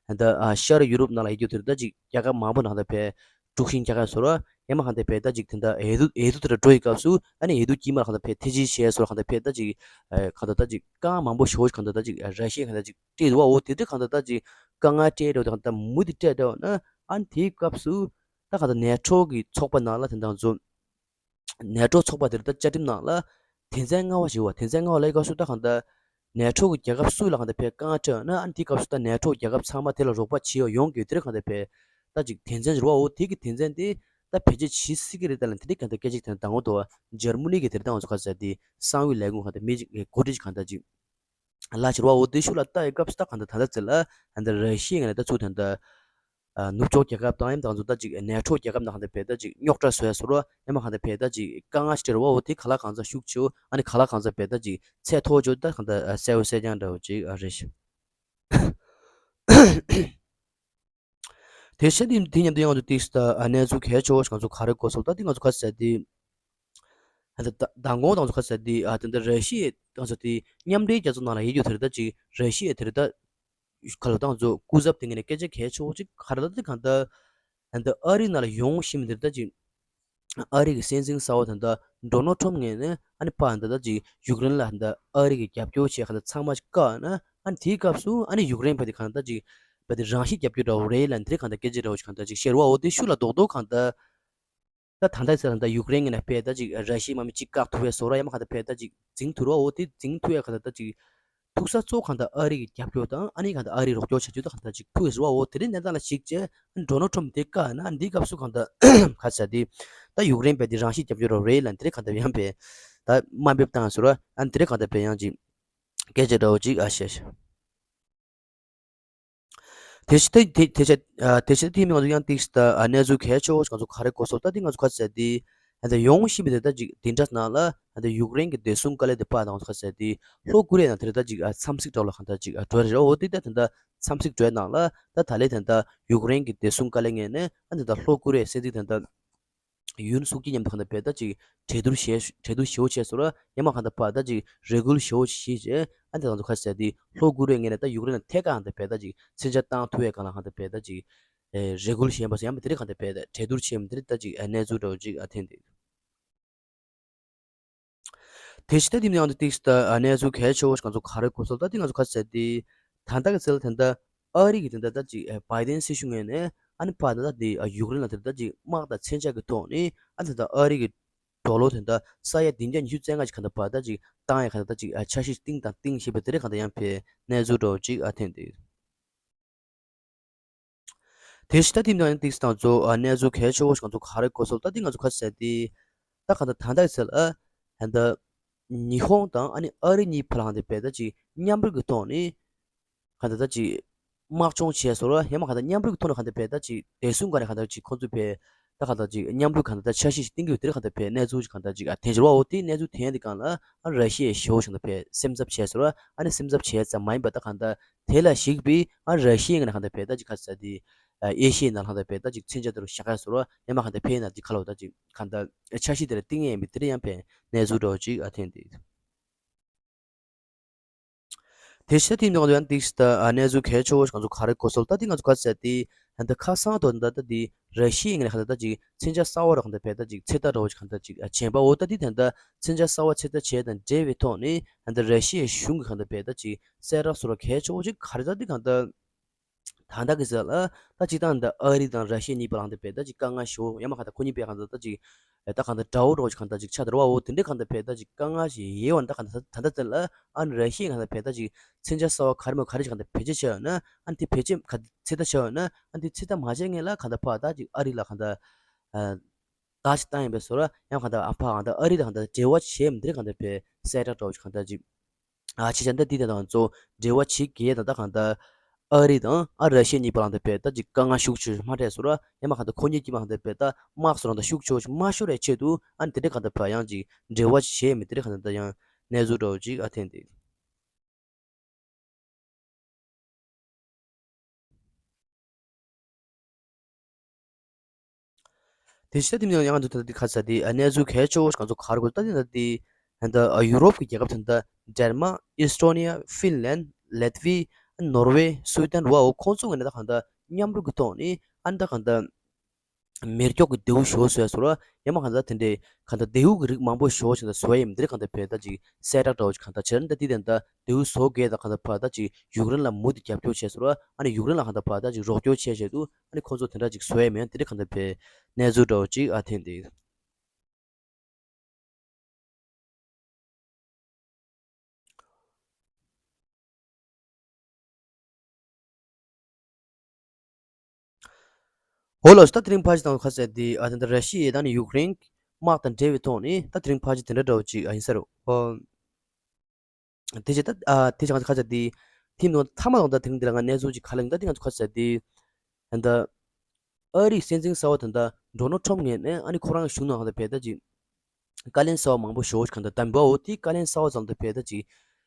གང་ལྟར་ཨ་ཤར་ཡུ་རོབ་ནང་ལ་ཡོད་རྒྱུ་དེར་ད་ཅིག་རྒྱལ་ཁབ་མང་པོ་ནང་ལ་བས་དཀྲུག་ཤིང་རྒྱག་ཡ་བཟོ་འདྲ། ཡང་མིན་ན་གང་ལྟར་བས་ད་ཅིག་དེ་འདྲ་འོས་བསྡུ་འོས་བསྡུ་དེ་འདྲ་འགྲོ་ཡི་སྐབས་སུ་ཨ་ནི་འོས་བསྡུ་དཀྱིལ་མ་ལ་གང་ལྟར་བས་ཐེ་ཇུས་བྱས་སོང་། གང་ལྟར་བས་ད་ཅིག་ཨ་གང་ལྟར་ད་ཅིག་དཀའ་ངལ་མང་པོ་ཞེ་པོ་ཞིག་གང་ལྟར་ད་ཅིག་ཨ་ར་ཤི་ཡས་གང་ལྟར་ཅིག་སྤྲད་འདུག་བ། འོ་དེ་འདྲ་གང་ལྟར་ད་ཅིག་དཀའ་ངལ་སྤྲད་འདྲ་བ་དང་གང་ལྟར་མུ་མཐུད་སྤྲད་འདྲ་བ་ན་ཨ་ནི་དེའི་སྐབས་སུ་ད་གང་ལྟར་ནེ་ཊོ་གི་ཚོགས་པ་ནང་ལ་དེ་འདྲ་ཚོ་ནེ་ཊོ་ཚོགས་པ་དེར་ད་བཅའ་ཁྲིམས་ནང་ལ་དོན་ཚན་ལྔ་པ་ཞིག་ཡོད་བ། དོན་ཚན་ལྔ་པ་ལ་སྐབས་སུ་ད་གང་ལྟར་ནེ་ཊོ་གི་རྒྱལ་ཁབ་སུ་ལ་གང་ལྟར་བས་དཀའ་ངལ་འཕྲད་ཡོད་ན་ཨ་ནི་དེའི་སྐབས་སུ་ད་ནེ་ཊོ་རྒྱལ་ཁབ་ཚང་མ་དེ་ལ་རོགས་པ་བྱེད་ཡོང་ཡོང་གི་དེར་གང་ལྟར་བས་ད་ཅིག་དོན་ཚན་ཞིག་རེད་བ། འོ་དེ་གི་དོན་ཚན་དེ་ད་བེད་སྤྱོད་བྱེད་སྲིད་ཀྱི་རེད། ད་ལ་དེ་འདྲའི་གང་ལྟར་སྐད་ཆ་དེ་འདྲ་འདང་འོ་དོ་འཇར་མ་ནི་གི་དེར་ད་ང་ཚོ་ག་ཟེར་དེ་གསང་བའི་ལས་ཁུངས་གང་ལྟར་མི་ཅིག་གི་འགོ་ཁྲིད་ཅིག་གང་ལྟར་ཅིག་ལ་ཕྱིར་བ། འོ་དེ་ཤུགས་ལ་ལྟ་ཡི་སྐབས་སུ་ད་གང་ལྟར་ད་ལྟ་ཚེ་ལ་གང་ལྟར་ར་ཤི་ཡའི་ངོས་ནས་ད་ཚུར་ད་ལྟ་ཨ་ནུབ་ཕྱོགས་རྒྱལ་ཁབ་དང་ཡང་ད་ང་ཚོ་ད་ཅིག་ནེ་ཊོ་རྒྱལ་ཁབ་ནང་གང་ལྟར་བས་ད་ཅིག་རྙོག་དྲ་བཟོ་ཡ་བཟོ་འདྲ་ཡང་མིན་ན་གང་ལྟར་བས་ད་ཅིག་དཀའ་ངལ་ཞིག་སྤྲད་རེད་བ། འོ་དེ་ག་ལ་གང་ཚ་ཤུགས་ཆེ་བོ་ཨ་ནི་ག་ལ་གང་ཚ་བས་ད་ཅིག་ཚད་མཐོ་བོ་ཅིག་ད་གང་ལྟར་གསལ་བོ་གསལ་རྐྱང་འདྲ་བོ་ཅིག་ཨ་རེད་ཤག་དེ་བཞིན་དེ་དེ་མཉམ་དུ་ཡང་ང་ཚོ་ཏིག་ད་ཨ་གནས་ཚུལ་གལ་ཆེ་བོ་ཞིག་ང་ཚོ་ག་རེ་གོ་སོང་ད་དེ་ང་ཚོ་ག་ཟེར་དེ། ཨ་ད་ད་མདང་དགོང་དང་ཚོ་ག་ཟེར་དེ་ཨ་དེ་འདྲ་ར་ཤི་ཡའི་དང་ཚོ་དེ་མཉམ་འབྲེལ་རྒྱལ་ཚོགས་ནང་ལ་ཡོད་རྒྱུ་དེ་རེད། ད་ཅིག་ར་ཤི་ཡའི་དེ་རེད་ད་ག་ལ་དང་ཚོ་སྐུ་ཚབ་དེ་ངས་ནས་སྐད་ཆ་གལ་ཆེ་བོ་ཅིག་ག་རེ་ད་དེ་གང་ལྟར་ཨ་ད་ཨ་རི་ནང་ལ་ཡོང་བཞིན་པའི་དེ་རེད། ད་ཅིག་ཨ་རི་གི་སྲིད་འཛིན་གསར་པ་དེ་འདྲ་ཌོ་ནལ་ཊམ་ངོས་ནས་ཨ་ནི་ཕར་ད་ད་ཅིག་ཡུཀ་རེན་ལ་ད་ཨ་རི་གི་རྒྱབ་སྐྱོར་བྱས་གང་ལྟར་ཚང་མ་ཅིག་བཀག་ན་ཨ་ནི་དེའི་སྐབས་སུ་ཨ་ནི་ཡུཀ་རེན་བས་དེ་གང་ལྟར་ད་ཅིག་བས་དེ་རང་བཞིན་རྒྱབ་སྐྱོར་འདྲ་བོ་རེད་ལབ་དེ་རེད། གང་ལྟར་སྐད་ཆ་འདྲ་བོ་ཅིག་གང་ལྟར་ཅིག་བཤད་རེད་བ། འོ་དེ་ཤུགས་ལ་རྡོག་རྡོག་གང་ལྟར། ད་ད་ལྟ་ཚེ་ལ་ད་ཡུཀ་རེན་ངོས་ནས་བས་ད་ཅིག་ར་ཤི་ཡའི་དམག་མི་གཅིག་བཀག་ཐུབ་པའི་བཟོ་འདྲ་ཡང་མིན་ན་གང་ལྟར་བས་ད་ཅིག་འཛིང་ཐུབ་རོགས། འོ་དེ་འཛིང་ཐུབ་ཡ་གང་ལྟར་ད་ཅིག་ཐུག་ས་གཙོ་བོ་གང་ལྟར་ཨ་རི་གི་རྒྱབ་སྐྱོར་དང་ཨ་ནི་གང་ལྟར་ཨ་རི་རོགས་སྐྱོར་བྱ་རྒྱུ་ད་གང་ལྟར་ཅིག་ཐུག་ཡོད་ཟེར་བ། འོ་དེ་རིང་གནས་སྟངས་ལ་གཞིགས་བྱས་ཌོ་ནལ་ཊམ་དེ་བཀག་ན་འདིའི་སྐབས་སུ་གང་ལྟར་ག་ཟེར་དེ་ད་ཡུཀ་རེན་བས་དེ་རང་བཞིན་རྒྱབ་སྐྱོར་རོགས་རེད་ལབ་དེ་རིང་གང་ལྟར་ཡང་བས་ད་དམའ་འབེབས་བཏང་ཟེར་བ། ཨ་ནི་དེ་རིང་གང་ལྟར་བས་ཡང་ཅིག་སྐད་ཆ་འདྲ་བོ་ཅིག་ཨ་བཤད། དེ་བཞིན་དེ་དེ་དེ་བྱས་ཨ་དེ་བཞིན་དེ་མིན་ང་ཚོ་ཡང་ཏིག་ད་ཨ་གནས་ཚུལ་གལ་ཆེ་བོ་ཞིག་ང་ཚོ་ག་རེ་གོ་སོང་ད་དེ་ང་ཚོ་ག་ཟེར་དེ་ཨ་ད་ཡོང་བཞིན་པའི་དེ་ད་ཅིག་དེ་འདྲ་ནང་ལ་ཨ་ད་ཡུཀ་རེན་གྱི་བདེ་སྲུང་བཀའ་བློན་དེ་པ་དང་ང་ཚོ་ག་ཟེར་དེ་ལྷོ་ཀོ་རི་ཡ་ནང་དེ་ད་ཅིག་ཨ་འཚམས་གཟིགས་འདྲ་བོ་ལ་གང་ལྟར་ཅིག་ཨ་འགྲོ་རེད། འོ་དེ་ད་དེ་འདྲ་འཚམས་གཟིགས་འགྲོའི་ནང་ལ་ད་ད་ལས་དེ་འདྲ་ཡུཀ་རེན་གྱི་བདེ་སྲུང་བཀའ་བློན་ངོས་ནས་ཨ་དེ་འདྲ་ལྷོ་ཀོ་རི་ཡའི་སྲིད་འཛིན་དེ་འདྲ་ཡུན་སུག་ཅི་མཉམ་དུ་གང་ལྟར་བས་ད་ཅིག་གྲོས་བསྡུར་བྱས་གྲོས་བསྡུར་ཞེ་པོ་བྱས་སོང་ར། ཡང་མིན་ན་གང་ལྟར་ཕར་ད་ཅིག་རེ་སྐུལ་ཞེ་པོ་ཞིག་བྱས་ཨ་དེ་ང་ཚོ་ག་ཟེར་དེ་ལྷོ་ཀོ་རི་ཡ་ངོས་ནས་ད་ཡུཀ་རེན་ལ་ཐད་ཀར་གང་ལྟར་བས་ད་ཅིག་མཚོན་ཆ་བཏང་ཐུབ་ཡ་སྒང་ལ་གང་ལྟར་བས་ད་ཅིག་ཨེ་རེ་སྐུལ་བྱས་པ་སོང་། ཡང་མིན་དེ་རིང་གང་ལྟར་བས་ད་གྲོས་བསྡུར་བྱས་མིན་དེ་རིང་ད་ཅིག་ཨེ་གནས་ཚུལ་འདྲ་བོ་ཅིག་ཨ་ཐོན་འདུག་དེ་བཞིན་ད་དེ་མིན་ཡང་དུ་ཏིག་ད་ཨ་གནས་ཚུལ་གལ་ཆེ་བོ་ཞིག་ང་ཚོ་ག་རེ་གོ་སོང་ད་དེ་ང་ཚོ་ག་ཟེར་དེ་ད་ལྟ་གི་ཚེ་ལ་ད་ལྟ་ཨ་རི་གི་ད་ལྟ་ད་ཅིག་ཨེ་བྷའི་ཏན་སྲིད་གཞུང་ངོས་ནས་ཨ་ནི་ཕར་ད་ལྟ་དེ་ཨ་ཡུཀ་རེན་ལ་ད་ལྟ་ད་ཅིག་དམག་དང་མཚོན་ཆ་གི་ཐོག་ནས་ཨ་ནི་ད་ལྟ་ཨ་རི་གི་ཌོ་ལར་ད་ལྟ་ས་ཡ་བདུན་བརྒྱ་ཉི་ཤུ་རྩ་ལྔ་ཞིག་ག་ད་ཕར་ད་ཅིག་བཏང་ཡ་ག་ད་ད་ཅིག་ཨ་འཆར་གཞི་བཏིང་དང་བཏིང་བཞིན་པ་དེ་རིང་ག་ད་ཡང་ཕེ་གནས་ཚུལ་འདྲ་བོ་ཅིག་ཨ་ཐོན་འདུག་དེ་བཞིན་ད་དེ་ནང་ཏིག་དང་ཚོ་ཨ་གནས་ཚུལ་གལ་ཆེ་བོ་ཞིག་ང་ཚོ་ག་རེ་གོ་སོང་ད་དེ་ང་ཚོ་ག་ཟེར་དེ་ད་ག་ད་ད་ད་ཟེར་ཨ་ད་ཉི་ཧོང་དང་ཨ་ནི་ཨ་རི་གཉིས་ཕར་ལ་ག་ད་བས་ད་ཅིག་མཉམ་རུབ་ཀྱི་ཐོག་ནས་ག་ད་ད་ཅིག་དམག་སྦྱོང་བྱས་སོང་ར། ཡང་མིན་ག་ད་མཉམ་རུབ་ཀྱི་ཐོག་ནས་ག་ད་བས་ད་ཅིག་བདེ་སྲུང་སྒང་ནས་ག་ད་ཅིག་ཁོང་ཚོས་བས་ ད་གང་ལྟར་ཅིག་མཉམ་རུབ་གང་ལྟར་འཆར་གཞི་ཞིག་བཏིང་གི་ཡོད། དེ་རིང་གང་ལྟར་ཕེ་གནས་ཚུལ་ཞིག་གང་ལྟར་ཅིག་ཨ་ཐེངས་ཤིག་རེད་བ། འོ་དེ་གནས་ཚུལ་ཐེངས་དེ་གང་ལ་ཨ་ར་ཤི་ཡའི་ཞེ་བོ་ཞིག་གང་ལྟར་ཕེ་སེམས་འཚབ་བྱས་ཟེར་བ། ཨ་ནི་སེམས་འཚབ་བྱས་ཙམ་མ་ཡིན་པ་ད་གང་ལྟར་དེ་ལ་གཞིགས་པའི་ཨ་ར་ཤི་ཡའི་ངང་ནས་གང་ལྟར་ཕེ་ད་ཅིག་ག་ཟེར་དེ་ཨེ་ཤི་ཡའི་ནང་གང་ལྟར་ཕེ་ད་ཅིག་མཚོན་ཆ་དེ་རུ་བཞག་ཡ་ཟེར་བ། ཡང་མ་གང་ལྟར་ཕེ་ཡིན་ན་ཅིག་ག་ལ་བ་ད་ཅིག་གང་ལྟར་འཆར་གཞི་དེ་ལ་བཏིང་ཡས་ཡིན་པའི་དེ་རིང་ཡང་ཕེ་གནས་ཚུལ་འདྲ་བོ་ཅིག་ཨ་ཐེངས་དེ། དེ་བཞིན་དེའི་ནང་དུ་ཡང་ཏིག་ད་གནས་ཚུལ་གལ་ཆེ་བོ་ཞིག་ང་ཚོ་ག་རེ་གོ་སོང་ལ། ད་དེ་ང་ཚོ་ག་ཟེར་དེ་ད་ཁ་སང་དུ་ད་ད་དེ་ར་ཤི་ཡའི་ངོས་ནས་གང་ལྟར་ད་ཅིག་མཚོན་ཆ་གསར་བ་རུ་གང་ལྟར་ཕེ་ད་ཅིག་ཚོད་ལྟ་འདྲ་བོ་ཞིག་གང་ལྟར་ཅིག་བྱས་པ། འོ་ད་དེ་ད་ད་མཚོན་ཆ་གསར་བ་ཚོད་ལྟ་བྱས་དང་འབྲེལ་བའི་ཐོག་ནས་ད་ད་ར་ཤི་ཡའི་གཞུང་གི་གང་ལྟར་ཕེ་ད་ཅིག་གསལ་བསྒྲགས་སོགས་ར་གལ་ཆེ་བོ་ཞིག་ག་རེ་ད་དེ་གང་ལྟར། ད་ལྟ་གི་ཟེར་ལ་ད་ཅིག་ད་ད་ཨ་རི་དང་ར་ཤི་ཡ་གཉིས་བར་ལ་གང་ལྟར་ཕེ་ད་ཅིག་དཀའ་ངལ་ཞེ་བོ། ཡང་མ་གང་ལྟར་ཁོ་གཉིས་བར་གང་ལྟར་ད་ཅིག་ད་གང་ལྟར་དགྲ་བོ་འདྲ་བོ་ཞིག་གང་ལྟར་ཅིག་ཆགས་འདུག་ར་བ། འོ་དེ་འདྲའི་གང་ལྟར་ཕེ་ད་ཅིག་དཀའ་ངལ་ཞིག་ཡོད་པ་ད་གང་ལྟར་ད་ལྟ་ཙམ་ལ་ཨ་ནི་ར་ཤི་ཡས་གང་ལྟར་ཕེ་ད་ཅིག་མཚོན་ཆ་གསར་བ་ག་རེ་མོ་ག་རེ་ཞིག་གང་ལྟར་བེད་སྤྱོད་བྱས་ཡོད་ན། ཨ་ནི་དེ་བེད་སྤྱོད་ག་ཚོད་ལྟ་བྱས་ཡོད་ན། ཨ་ནི་དེ་ཚོད་ལྟ་མ་བྱས་སྔོན་ལ་གང་ལྟར་ཕར་ད་ཅིག་ཨ་རི་ལ་གང་ལྟར་ཨ་བརྡ་ཞིག་བཏང་ཡིན་པའི་བཟོ་འདྲ། ཡང་གང་ལྟར་ཨ་ཕར་གང་ལྟར་ཨ་རི་ལ་གང་ལྟར་འབྲེལ་བ་བྱས་མི་འདྲ་གང་ལྟར་ཕེ་གསལ་བསྒྲགས་འདྲ་བོ་ཞིག་གང་ལྟར་ཅིག་ཨ་ཕྱི་ཆ་འདི་འདི་དེ་དང་གཙོ་འབྲེལ་བ་བྱེད་དགོས་དང་། ད་གང་ལྟར་ཨ་རི་དང་ཨ་ར་ཤི་ཡ་གཉིས་བར་ལ་གང་ལྟར་ཕེ་ད་ཅིག་དཀའ་ངལ་ཤུགས་ཆེ་མ་འཕྲད་བཟོ་འདྲ། ཡང་མ་གང་ལྟར་ཁོ་གཉིས་ཀྱི་བར་གང་ལྟར་ཕེ་ད་དམག་བཟོ་འདྲ་ད་ཤུགས་ཆེ་མ་ཤོར་བའི་ཆེད་དུ་ཨ་ནི་དེ་འདྲའི་གང་ལྟར་ཕེ་ཡང་ཅིག་འབྲེལ་བ་བྱས་མི་དེ་འདྲའི་གང་ལྟར་ད་ཡང་གནས་ཚུལ་འདྲ་བོ་ཅིག་ཨ་ཐེངས་དེ། དེ་བཞིན་དེ་མིན་ཡང་ཡང་དུ་ད་ལྟ་དེ་ག་ཟེར་དེ་ཨ་གནས་ཚུལ་གལ་ཆེ་བོ་ཞིག་ང་ཚོ་ག་རེ་གོ་ད་དེ་ད་དེ་ད་ལྟ་ཨ་ཡུ་རོབ་ཀྱི་རྒྱལ་ཁབ་ད་ལྟ་ཌེན་མཱག་ཨི་སི་ཊོ་ནི་ཡ། ཧྥིན་ལན། ལེ་ཐི་བི། ནོར་ཝེ། སུའི་ཌེན་ར་བ། འོ་ཁོང་ཚོ་ངོས་ནས་ད་གང་ལྟར་མཉམ་རུབ་ཀྱི་ཐོག་ནས་ཨ་ནི་ད་གང་ལྟར་མེ་སྒྱོགས་ཀྱི་མདེའུ་ཞེ་བོ་བཟོས་སོང་ར། ཡང་མ་གང་ལྟར་དེ་འདྲའི་གང་ལྟར་མདེའུ་གི་རིགས་མང་པོ་ཞེ་བོ་ཞིག་ད་བཟོ་ཡ་ཡིན། དེ་འདྲའི་གང་ལྟར་ཕེ་ད་ཅིག་གསལ་བསྒྲགས་འདྲ་བོ་ཞིག་གང་ལྟར་བྱས་ན། ད་དེ་དེ་འདྲ་མདེའུ་བཟོ་མཁན་དང་གང་ལྟར་ཕར་ད་ཅིག་ཡུཀ་རེན་ལ་མུ་མཐུད་རྒྱབ་སྐྱོར་བྱས་སོང་ར། ཨ་ནི་ཡུཀ་རེན་ལ་གང་ལྟར་ཕར་ད་ཅིག་རོགས་སྐྱོར་བྱས་བྱས་འདུག་ཨ་ནི་ཁོང་ཚོ་དེ་འདྲ་ཅིག་བཟོ་ཡ་མེད། དེ་འདྲའི་གང་ལྟར་ཕེ་གནས་ཚུལ་འདྲ་བོ་ཅིག་ཨ་ཐེངས་དེ། འོ་ལགས་སོ། ད་དེ་རིང་ཕལ་ཆེར་ད་ག་ཟེར་དེ་ཨ་ད་ད་ར་ཤི་ཡ་དང་ནི་ཡུཀ་རེན་དམག་དང་འབྲེལ་བའི་ཐོག་ནས་ད་དེ་རིང་ཕལ་ཆེར་དེ་འདྲ་འདྲ་བོ་ཅིག་ཨ་ཡིན་ས་རེད། ཨོ། དེ་བྱས་ད་ཨ་དེ་བྱས་ང་ཚོ་ག་ཟེར་དེ་ཐིམ་ནང་མཐའ་མ་དང་ད་དེ་རིང་འདི་ལ་ང་གནས་ཚུལ་ཅིག་ག་ལ་ཡིན། ད་དེ་ང་ཚོ་ག་ཟེར་དེ་ད་ཨ་རིའི་སྲིད་འཛིན་གསར་བ་ད་ད་ཌོ་ནལ་ཊམ་ངོས་ནས་ཨ་ནི་ཁོ་རང་གཞུང་ནང་ད་ཕེ་ད་ཅིག་བཀའ་བློན་གསར་བ་མང་པོ་ཞེ་བོ་ཞིག་གང་ལྟར་བདམས་པའོ། དེའི་བཀའ་བློན་གསར་བ་ཚོ་ལ་ད་ཕེ་ད་ཅིག་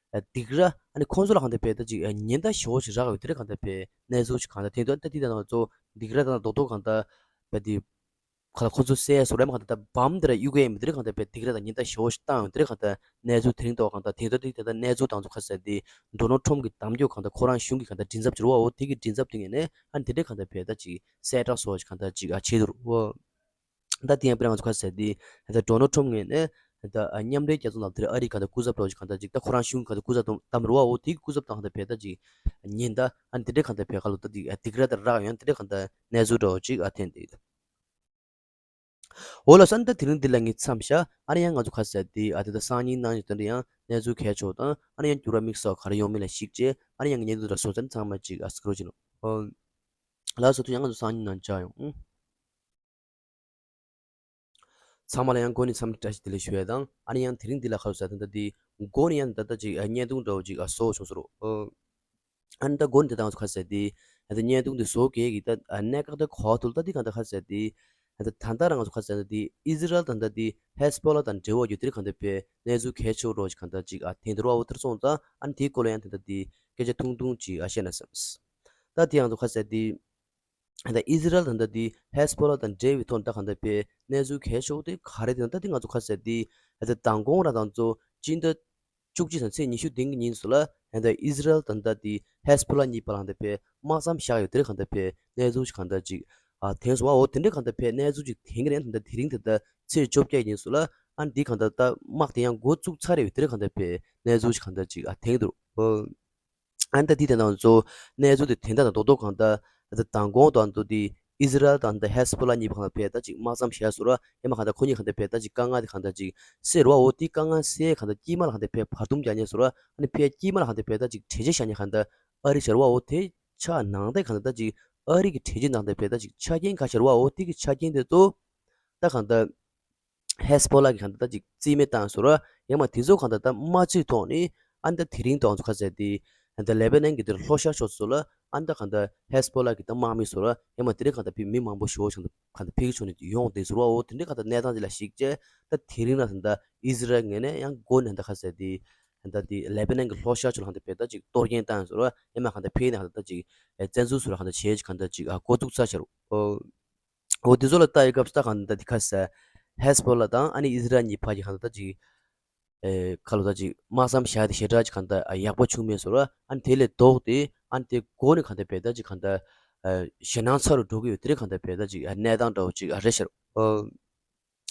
སྡིགས་ར། ཨ་ནི་ཁོང་ཚོ་ལ་གང་ལྟར་ཕེ་ད་ཅིག་ཉེན་བརྡ་ཞེ་བོ་ཞིག་རག་ཡོད། དེ་འདྲ་གང་ལྟར་ཕེ་གནས་ཚུལ་ཞིག་གང་ལྟར་ཐོན་འདུག་ད་དེ་ད་ང་ཚོ་སྡིགས་ར་དང་རྡོག་རྡོག་གང་ལྟར་ཕེ་དེ་ག་ལ་ཁོང་ཚོ་བསད་སོང་རེད། མ་གང་ལྟར་ད་བམ་དེ་ར་གཡུག་གི་ཡོད་མེད་དེ་འདྲ་གང་ལྟར་ཕེ་སྡིགས་ར་དང་ཉེན་བརྡ་ཞེ་བོ་ཞིག་བཏང་ཡོད། དེ་འདྲ་གང་ལྟར་གནས་ཚུལ་དེ་རིང་ཐོག་གང་ལྟར་ཐོན་འདུག་དེ་ད་གནས་ཚུལ་དང་ཚོ་ག་ཟེར་དེ་ཌོ་ནལ་ཊམ་གྱི་བདམས་ཐོན་གང་ལྟར་ཁོ་རང་གཞུང་གི་གང་ལྟར་མགྲིན་ཚབ་ཅིག་རེད་བ། འོ་དེ་གི་མགྲིན་ཚབ་དེ་ངོས་ནས་ཨ་ནི་དེ་འདྲ་གང་ལྟར་ཕེ་ད་ཅིག་གསལ་བསྒྲགས་སོགས་ཞིག་གང་ལྟར་ཅིག་ཨ་བྱས་འདུག་བ། ད་དེ་ཡང་དཔེར་ན་ང་ཚོ་ག་ཟེར་དེ་ད་ཌོ་ནལ་ཊམ་ངོས་ནས་ད་མཉམ་འབྲེལ་རྒྱལ་ཚོགས་ནང་དེར་ཨ་རིའི་གང་ལྟར་སྐུ་ཚབ་འདྲ་བོ་ཞིག་གང་ལྟར་ཅིག་ད་ཁོ་རང་གཞུང་གི་གང་ལྟར་སྐུ་ཚབ་བདམས་རེད་བ། འོ་དེའི་སྐུ་ཚབ་དང་གང་ལྟར་ཕེ་ད་ཅིག་ཉེན་བརྡ་ཨ་ནི་དེ་འདྲའི་གང་ལྟར་ཕེ་ག་ལོ་ད་དེ་སྡིགས་ར་ད་རག་ཡོང་། དེ་འདྲའི་གང་ལྟར་གནས་ཚུལ་འདྲ་བོ་ཅིག་ཨ་ཐོན་དེ། འོ་ལགས་སོ། ཨ་ནི་ད་དེ་རིང་འདི་ལ་ངས་མཚམས་བཞག་ཨ་ནི་ཡང་ང་ཚོ་ག་ཟེར་དེ་ཨ་དེ་ད་སང་ཉིན་གནངས་ཉིན་དེ་འདྲ་ཡང་གནས་ཚུལ་གལ་ཆེ་བ་དང་ཨ་ནི་ཡང་འགྱུར་བ་དམིགས་བསལ་ག་རེ་ཡོང་མིན་ལ་གཞིགས་བྱས་ཨ་ནི་ཡང་ངས་བརྙན་ཐུང་འདྲ་བཟོ་ཚར་ན་ཚང་མ་ཅིག་ཨ་གཟིགས་རོགས་བྱེད་རོགས། ལགས་སོ། ད་ཡང་ང་ཚོ་སང་ཉིན་ནང་མཇལ་ཡོང་། ཚང་མ་ལ་ཡང་འགོ་ནས་འཚམས་འདྲི་བཀྲ་ཤིས་བདེ་ལེགས་ཞུ་ཡ་དང་ཨ་ནི་ཡང་དེ་རིང་འདི་ལ་ཁ་ལོ་ཟ་དོན་དག་འདི་འགོ་ནས་ཡང་ད་ལྟ་ཅིག་བརྙན་ཐུང་འདྲ་བོ་ཅིག་བཟོ་བྱུང་ཟེར་རོ། ཨ་ནི་ད་འགོ་ནས་ད་ལྟ་ང་ཚོ་ཁ་ཟེར་འདི་ད་ལྟ་བརྙན་ཐུང་འདི་བཟོ་གལ་གི་ད་གནད་འགག་ད་གོ་ཐུབ་ད་འདི་གང་ད་ཁ་ཟེར་འདི་ད་ད་ད་ལྟ་རང་ང་ཚོ་ཁ་ཟེར་འདི་ཨི་ཟི་རལ་ད་ད་འདི་ཧེ་སི་བྷོ་ལ་དང་འབྲེལ་བ་ཡོད་དེ་རིགས་གང་ད་པའི་གནས་ཚུལ་གལ་ཆེ་བོ་འདྲ་བོ་ཅིག་གང་ད་ཅིག་ཨ་ཐེངས་འདིར་བ་འོ་དེར་སོང་ཙང་ཨ་ནི་དེའི་སྐོར་ལ་ཡང་ད་ད་འདི་སྐད་ཆ་ཐུང་ཐུང་ཅིག་ཨ་བཤད་ན་བསམས། ད་དེ་ང་ཚོ་ཁ་ཟེར་འདི། ད་ཨི་ཟི་རལ་ད་ལྟ་འདི་ཧེ་སི་བྷོ་ལ་དང་འབྲེལ་བའི་ཐོག་ད་གང་ལྟར་པའི་གནས་ཚུལ་གལ་ཤོས་དེ་ག་རེ་དེ་ད་འདི་ང་ཚོ་ཁ་ཟེར་འདི་ད་ལྟ་མདང་དགོང་རང་དང་ཚོ་སྤྱི་ཟླ་བཅུ་གཅིག་དང་ཚེས་ཉི་ཤུ་བདུན་གྱི་ཉིན་སུ་ལ་ད་ལྟ་ཨི་ཟི་རལ་ད་ལྟ་འདི་ཧེ་སི་བྷོ་ལ་གཉིས་བར་ལ་ད་ལྟ་པའི་དམག་མཚམས་བཞག་ཡོད་དེ་རེད། གང་ལྟར་པའི་གནས་ཚུལ་ཞིག་གང་ལྟར་ཅིག་ཨ་ཐེངས་སུ་བ་འོ་དེ་འདྲའི་གང་ལྟར་པའི་གནས་ཚུལ་ཅིག་ཐེངས་རེ་ད་ལྟ་དེ་རིང་ད་ལྟ་ཚེས་བཅོ་བརྒྱད་ཉིན་སུ་ལ་ཨ་འདི་གང་ལྟར་ད་དམག་དེ་ཡང་འགོ་བཙུགས་ཚར་རེད་ཡོད་དེ་རེད། གང་ལྟར་པའི་གནས་ཚུལ་ཞིག་གང་ལྟར་ཅིག་ཨ་ཐེངས་འདུག་ཨ་ནི་ད་དེ་དེ་ནང་ཚོ་གནས་ཚུལ་དེ་དེ་འདྲ་དང་རྡོག་རྡོག་གང་ལྟར་ད་མདང་དགོང་དང་དུ་དེ་ཨི་ཟི་རལ་དང་ད་ཧེ་སི་བྷོ་ལ་གཉིས་བར་ལ་ཕེ་ད་ཅིག་དམག་མཚམས་བཞག་སོང་ར། ཡང་མ་གང་ལྟར་ཁོ་གཉིས་གང་ལྟར་ཕེ་ད་ཅིག་དཀའ་ངལ་དེ་གང་ལྟར་ཅིག་སེལ་ར་བ་འོ་དེ་དཀའ་ངལ་སེལ་གང་ལྟར་དཀྱིལ་མ་ལ་གང་ལྟར་ཕེ་བར་འདུམ་རྒྱག་ཉེ་སོང་ར། ཨ་ནི་ཕེ་དཀྱིལ་མ་ལ་གང་ལྟར་ཕེ་ད་ཅིག་གྲོས་ཆོད་བཞག་ཉེ་གང་ལྟར་ཨ་རི་བྱ་ར་བ་འོ་དེ་ཆ་ནང་ལྟར་གང་ལྟར་ད་ཅིག་ཨ་རི་གི་གྲོས་ཆོད་ནང་ལྟར་ཕེ་ད་ཅིག་ཆ་རྐྱེན་ཁ་ཤས་ར་བ་འོ་དེ་གི་ཆ་རྐྱེན་དེ་ཚོ་ད་གང་ལྟར། ཧེ་སི་བྷོ་ལ་གི་གང་ལྟར་ད་ཅིག་རྩིས་མེད་བཏང་སོང་ར། ཡང་མ་དེ་ཚོ་གང་ལྟར་ད་མ་ཚུད་ཐོག་ནས་ཨ་ནི་ད་དེ་རིང་དང་ཚོ་ཁ་ཟེར་དེ་ད་ལེ་བྷ་ནན་གི་དེར་ལྷོ་ཤར་ཕྱོགས་སུ་ལ་ ཨ་ནི་ད་གང་ལྟར་ཧེ་སི་བྷོ་ལ་གི་ད་དམག་མི་ཚོ་ར་ཡང་མ་དེ་རིང་གང་ལྟར་ཕི་མི་མང་པོ་ཞེ་པོ་ཅིག་གང་ལྟར་ཕི་གི་ཕྱོགས་ནས་ཡོང་དེ་ཟུར་བ་འོ་དེ་འདྲའི་གང་ལྟར་གནས་སྟངས་ཅིག་ལ་གཞིགས་བྱས། ད་དེ་རིང་ལ་ད་ལྟ་ཨི་ཟི་རལ་ངོས་ནས་ཡང་འགོ་ནས་ད་ག་ཟེར་དེ་ད་ལྟ་དེ་ལེ་པ་ནན་གི་ལྷོ་ཤར་ཕྱོགས་ལ་གང་ལྟར་ཕེ་ད་ཅིག་གཏོར་སྐྱོན་བཏང་ཟེར་བ་ཡང་མ་གང་ལྟར་ཕེ་ནས་གང་ལྟར་ད་ཅིག་བཙན་འཛུལ་ཟེར་བ་གང་ལྟར་བྱས་ཅིག་གང་ལྟར་ཅིག་འགོ་བཙུགས་ཚར་ཤག་འོ་དེ་ཚོ་ལ་ལྟ་ཡི་སྐབས་སུ་ད་གང་ལྟར་ད་དེ་ག་ཟེར་ཧེ་སི་བྷོ་ལ་དང་ཨ་ནི་ཨི་ཟི་རལ་གཉིས་བར་གྱི་གང་ལྟར་ད་ཅིག་ཨེ་ཁ་ལོ་ད་ཅིག་དམག་མཚམས་བཞག་དེ་ཞེ་དྲག་ཅིག་གང་ལྟར་ཡག་པོ་བྱུང་མེད་ཟེར་བ་ཨ་ནི་དེ་ལས་ལྡོག་སྟེ་ཨ་ནི་དེ་འགོ་ནས་གང་ལྟར་ཕེ་ད་ཅིག་གང་ལྟར་ཞེད་སྣང་ཚ་རུ་འགྲོ་གི་ཡོད་དེ་རིང་གང་ལྟར་ཕེ་ད་ཅིག་གནས་སྟངས་འདྲ་བོ་ཅིག་རེད་ཤག་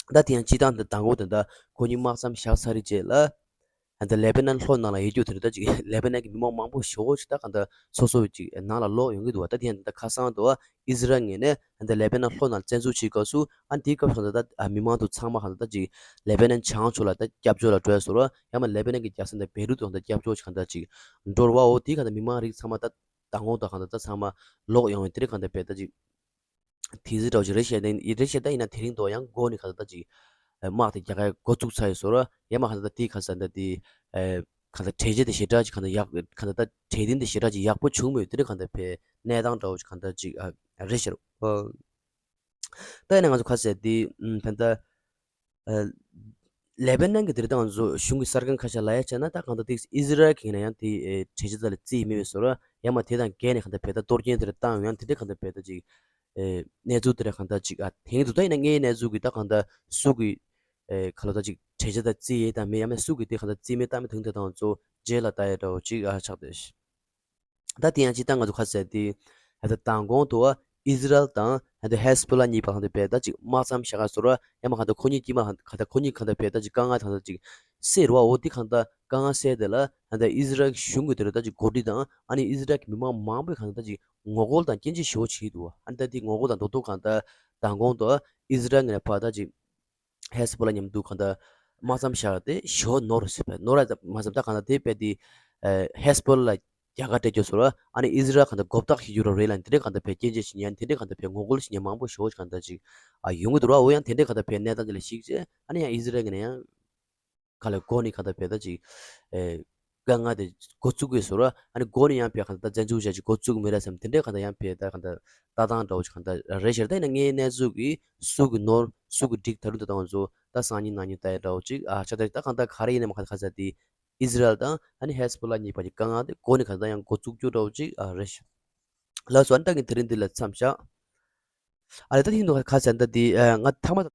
ད་དེ་ཡང་སྤྱི་བཏང་དེ་མདང་དགོང་དེ་འདྲ་ཁོ་གཉིས་དམག་མཚམས་བཞག་ཚར་རེད་རྗེས་ལ་ད་ལེ་པ་ནན་ལྷོ་ནང་ལ་ཡོད་རྒྱུ་དེ་རེད། ད་ཅིག་ལེ་པ་ནན་གྱི་མི་མང་མང་པོ་ཞེ་པོ་ཅིག་ད་གང་ལྟར་སོ་སོ་ཅིག་ནང་ལ་ལོག་ཡོང་གི་འདུག་བ། ད་དེ་ཡང་ད་ཁ་སང་དུ་ཨི་ཟི་རལ་ངོས་ནས་ད་ལེ་པ་ནན་ལྷོ་ནང་བཙན་འཛུལ་བྱེད་སྐབས་སུ་ཨ་དེའི་སྐབས་སུ་ད་ད་མི་མང་དུ་ཚང་མ་གང་ལྟར་ད་ཅིག་ལེ་པ་ནན་བྱང་ཕྱོགས་ལ་ད་སྐྱབས་བཅོལ་ལ་འགྲོ་ཡ་སོ་ར་ཡང་མ་ལེ་པ་ནན་གྱི་རྒྱལ་ས་ད་བེ་རུ་ཏུ་གང་ལྟར་སྐྱབས་བཅོལ་ཅིག་གང་ལྟར་ཅིག་འགྲོ་བ་འོ་དེའི་གང་ལྟར་མི་མང་རིགས་ཚང་མ་ད་མདང་དགོང་ད་གང་ལྟར་ད་ཚང་མ་ལོག་ཡོང་བའི་དེ་རིང་གང་ལྟར་ཕེ་ད་ཅིག་དེ་ཟིག་འདྲ་བོ་ཞིག་རེད་ཤག་དེ་རེད་ཤག་ད་ཡིན་ན་དེ་རིང་དུ་ཡང་འགོ་ནས་ག་ད་ད་ཅིག་དམག་དེ་རྒྱག་ག་འགོ་བཙུགས་ཚར་ཡོད་ཟེར་ར་ཡང་མ་ག་ད་ད་དེ་ག་ས་ད་དེ་ག་ད་གྲོས་ཆོད་དེ་ཞེ་དྲག་ཅིག་ག་ད་ཡག་ག་ད་ད་གྲོས་མཐུན་དེ་ཞེ་དྲག་ཅིག་ཡག་པོ་བྱུང་མེད་དེ་རིང་ག་ད་ཕེ་གནས་སྟངས་འདྲ་བོ་ཞིག་ག་ད་ཅིག་རེད་ཤག་ད་ཡིན་ན་ང་ཚོ་ག་ཟེར་དེ་ད་ད་ལེ་པ་ནན་གྱི་དེ་རིང་ད་ང་ཚོ་གཞུང་གི་གསར་ཁང་ཁ་ཤས་ལ་ཡ་བྱས་ན་ད་གང་ལྟར་དེ་ཨི་ཟི་རལ་གྱི་ཡིན་ན་ཡང་དེ་གྲོས་ཆོད་དེ་ལ་རྩིས་མེད་པའི་བཟོ་འདྲ་ཡང་མ་དེ་དང་འགལ་ནས་གང་ལྟར་ཕེ་ད་གཏོར་སྐྱོན་དེ་འདྲ་བཏང་ཡང་དེ་འདྲ་གང་ལྟར་ཕེ་ད་ཅིག་གནས་ཚུལ་དེ་འདྲ་གང་ལྟར་ཅིག་ཨ་དེང་དུ་ད་ཡིན་ན་ངའི་གནས་ཚུལ་གྱི་ད་གང་ལྟར་སུ་གི་ཁ་ལོ་ད་ཅིག་གྲོས་ཆོད་དེ་རྩིས་ཡས་དང་མེད་ཡང་མེད་སུ་གི་དེ་གང་ལྟར་རྩིས་མེད་བཏང་མེད་དེང་དུ་ད་ང་ཚོ་རྗེས་ལ་ལྟ་ཡ་འདྲ་བོ་ཅིག་ཨ་ཆགས་བསྡད། ད་དེ་ཡང་སྤྱིར་བཏང་ང་ཚོ་ཁ་གསལ་ཏེ། ད་ལྟ་མདང་དགོང་དུ་ཨི་ཟི་རལ་དང་ད་ལྟ་ཧེ་སི་བྷོ་ལ་གཉིས་བར་ལ་ད་ཕེ་ད་ཅིག་དམག་མཚམས་བཞག་ག་ཟེར་བ་ཡང་མ་གང་ལྟར་ཁོ་གཉིས་དཀྱིལ་མ་གང་ལྟར་ཁོ་གཉིས་གང་ལྟར་ཕེ་ད་ཅིག་དཀའ་ངལ་གང་ལྟར་ཅིག་སེལ་བ་འོ་དེ་གང་ལྟར་དཀའ་ངལ་སེལ་དེ་ལ་ད་ལྟ་ཨི་ཟི་རལ་གཞུང་གི་དེ་ལ་ད་ཅིག་འགོ་ཁྲིད་དང་ཨ་ནི་ཨི་ཟི་རལ་གྱི་མི་མང་མང་པོས་གང་ལྟར་ད་ཅིག་ངོ་རྒོལ་དང་སྐྱོན་བརྗོད་ཞེ་པོ་བྱེད་ཀྱི་འདུག་ཨ་ནི་ད་དེ་ངོ་རྒོལ་དང་རྡོག་རྡོག་གང་ལྟར་མདང་དགོང་དུ་ཨི་ཟི་རལ་ངོས་ནས་ཕར་ད་ཅིག་ཧེ་སི་བྷོ་ལ་མཉམ་དུ་གང་ལྟར་དམག་མཚམས་བཞག་སྟེ་ཞོ་ནོར་ཟེར་བས་ནོར་ར་མ་བསམ་ད་གང་ལྟར་དེ་བས་ཏེ་ཧེ་སི་བྷོ་ལ་རྒྱ་གར་སྤྲད་རྒྱུ་ཟེར་བ་ཨ་ནི་ཨི་ཟི་རལ་གང་ལྟར་མགོ་བཏགས་ཤིག་རྒྱུ་ར་རེད་ལ་དེ་འདྲའི་གང་ལྟར་བས་སྐྱོན་བརྗོད་བྱེད་མཁན་དེ་འདྲའི་གང་ལྟར་བས་ངོ་རྒོལ་བྱེད་མཁན་མང་པོ་ཞེ་པོ་གང་ལྟར་ཅིག་ཨ་ཡོང་གི་འདུག་ར། འོ་ཡང་དེ་འདྲའི་གང་ལྟར་བས་གནས་སྟངས་དེ་ལ་གཞིགས་བྱས་ཨ་ནི་ཡང་ཨི་ཟི་རལ་གྱི་ནས་ཡང་ག་ལ་འགོ་ནས་གང་ལྟར་བས་ད་ཅིག་ཨེ་དཀའ་ངལ་དེ་འགོ་བཙུགས་དགོས་ཟེར་བ་ཨ་ནི་འགོ་ནས་ཡང་བས་གང་ལྟར་བཙན་འཛུལ་བྱས་ཅིག་འགོ་བཙུགས་མི་རེད་བསམ་དེ་འདྲའི་གང་ལྟར་ཡང་བས་ད་གང་ལྟར་ལྟ་སྟངས་འདྲ་བོ་ཅིག་གང་ལྟར་རེད་ཤག་ད་ཡིན་ན་ངའི་གནས་ཚུལ་གྱི་སུ་གི་ནོར་སུ་གི་འགྲིག་ད་རུང་ད་ད་ང་ཚོ་ད་སང་ཉིན་གནངས་ཉིན་ལྟ་ཡ་འདྲ་བོ་ཅིག་ཨ་ཆ་ད་ད་གང་ལྟར་ག་རེ་ཡིན་ནའི་མ་ག་ད་ག་ས་དེ་ཨི་ཟི་རལ་དང་ཨ་ནི་ཧེ་སི་བྷོ་ལ་གཉིས་བར་གྱི་དཀའ་ངལ་དེ་འགོ་ནས་གང་ལྟར་ཡང་འགོ་བཙུགས་རྒྱུ་འདྲ་བོ་ཅིག་ཨ་རེད་ཤག་ལགས་སོ། ཨ་ནི་ད་ངས་དེ་རིང་འདི་ལ་མཚམས་བཞག་ཨ་ལས་ད་དེ་ཡིན་དུས་ཁ་ཚན་ད་འདི་ཨ་ང་ཐ་མ་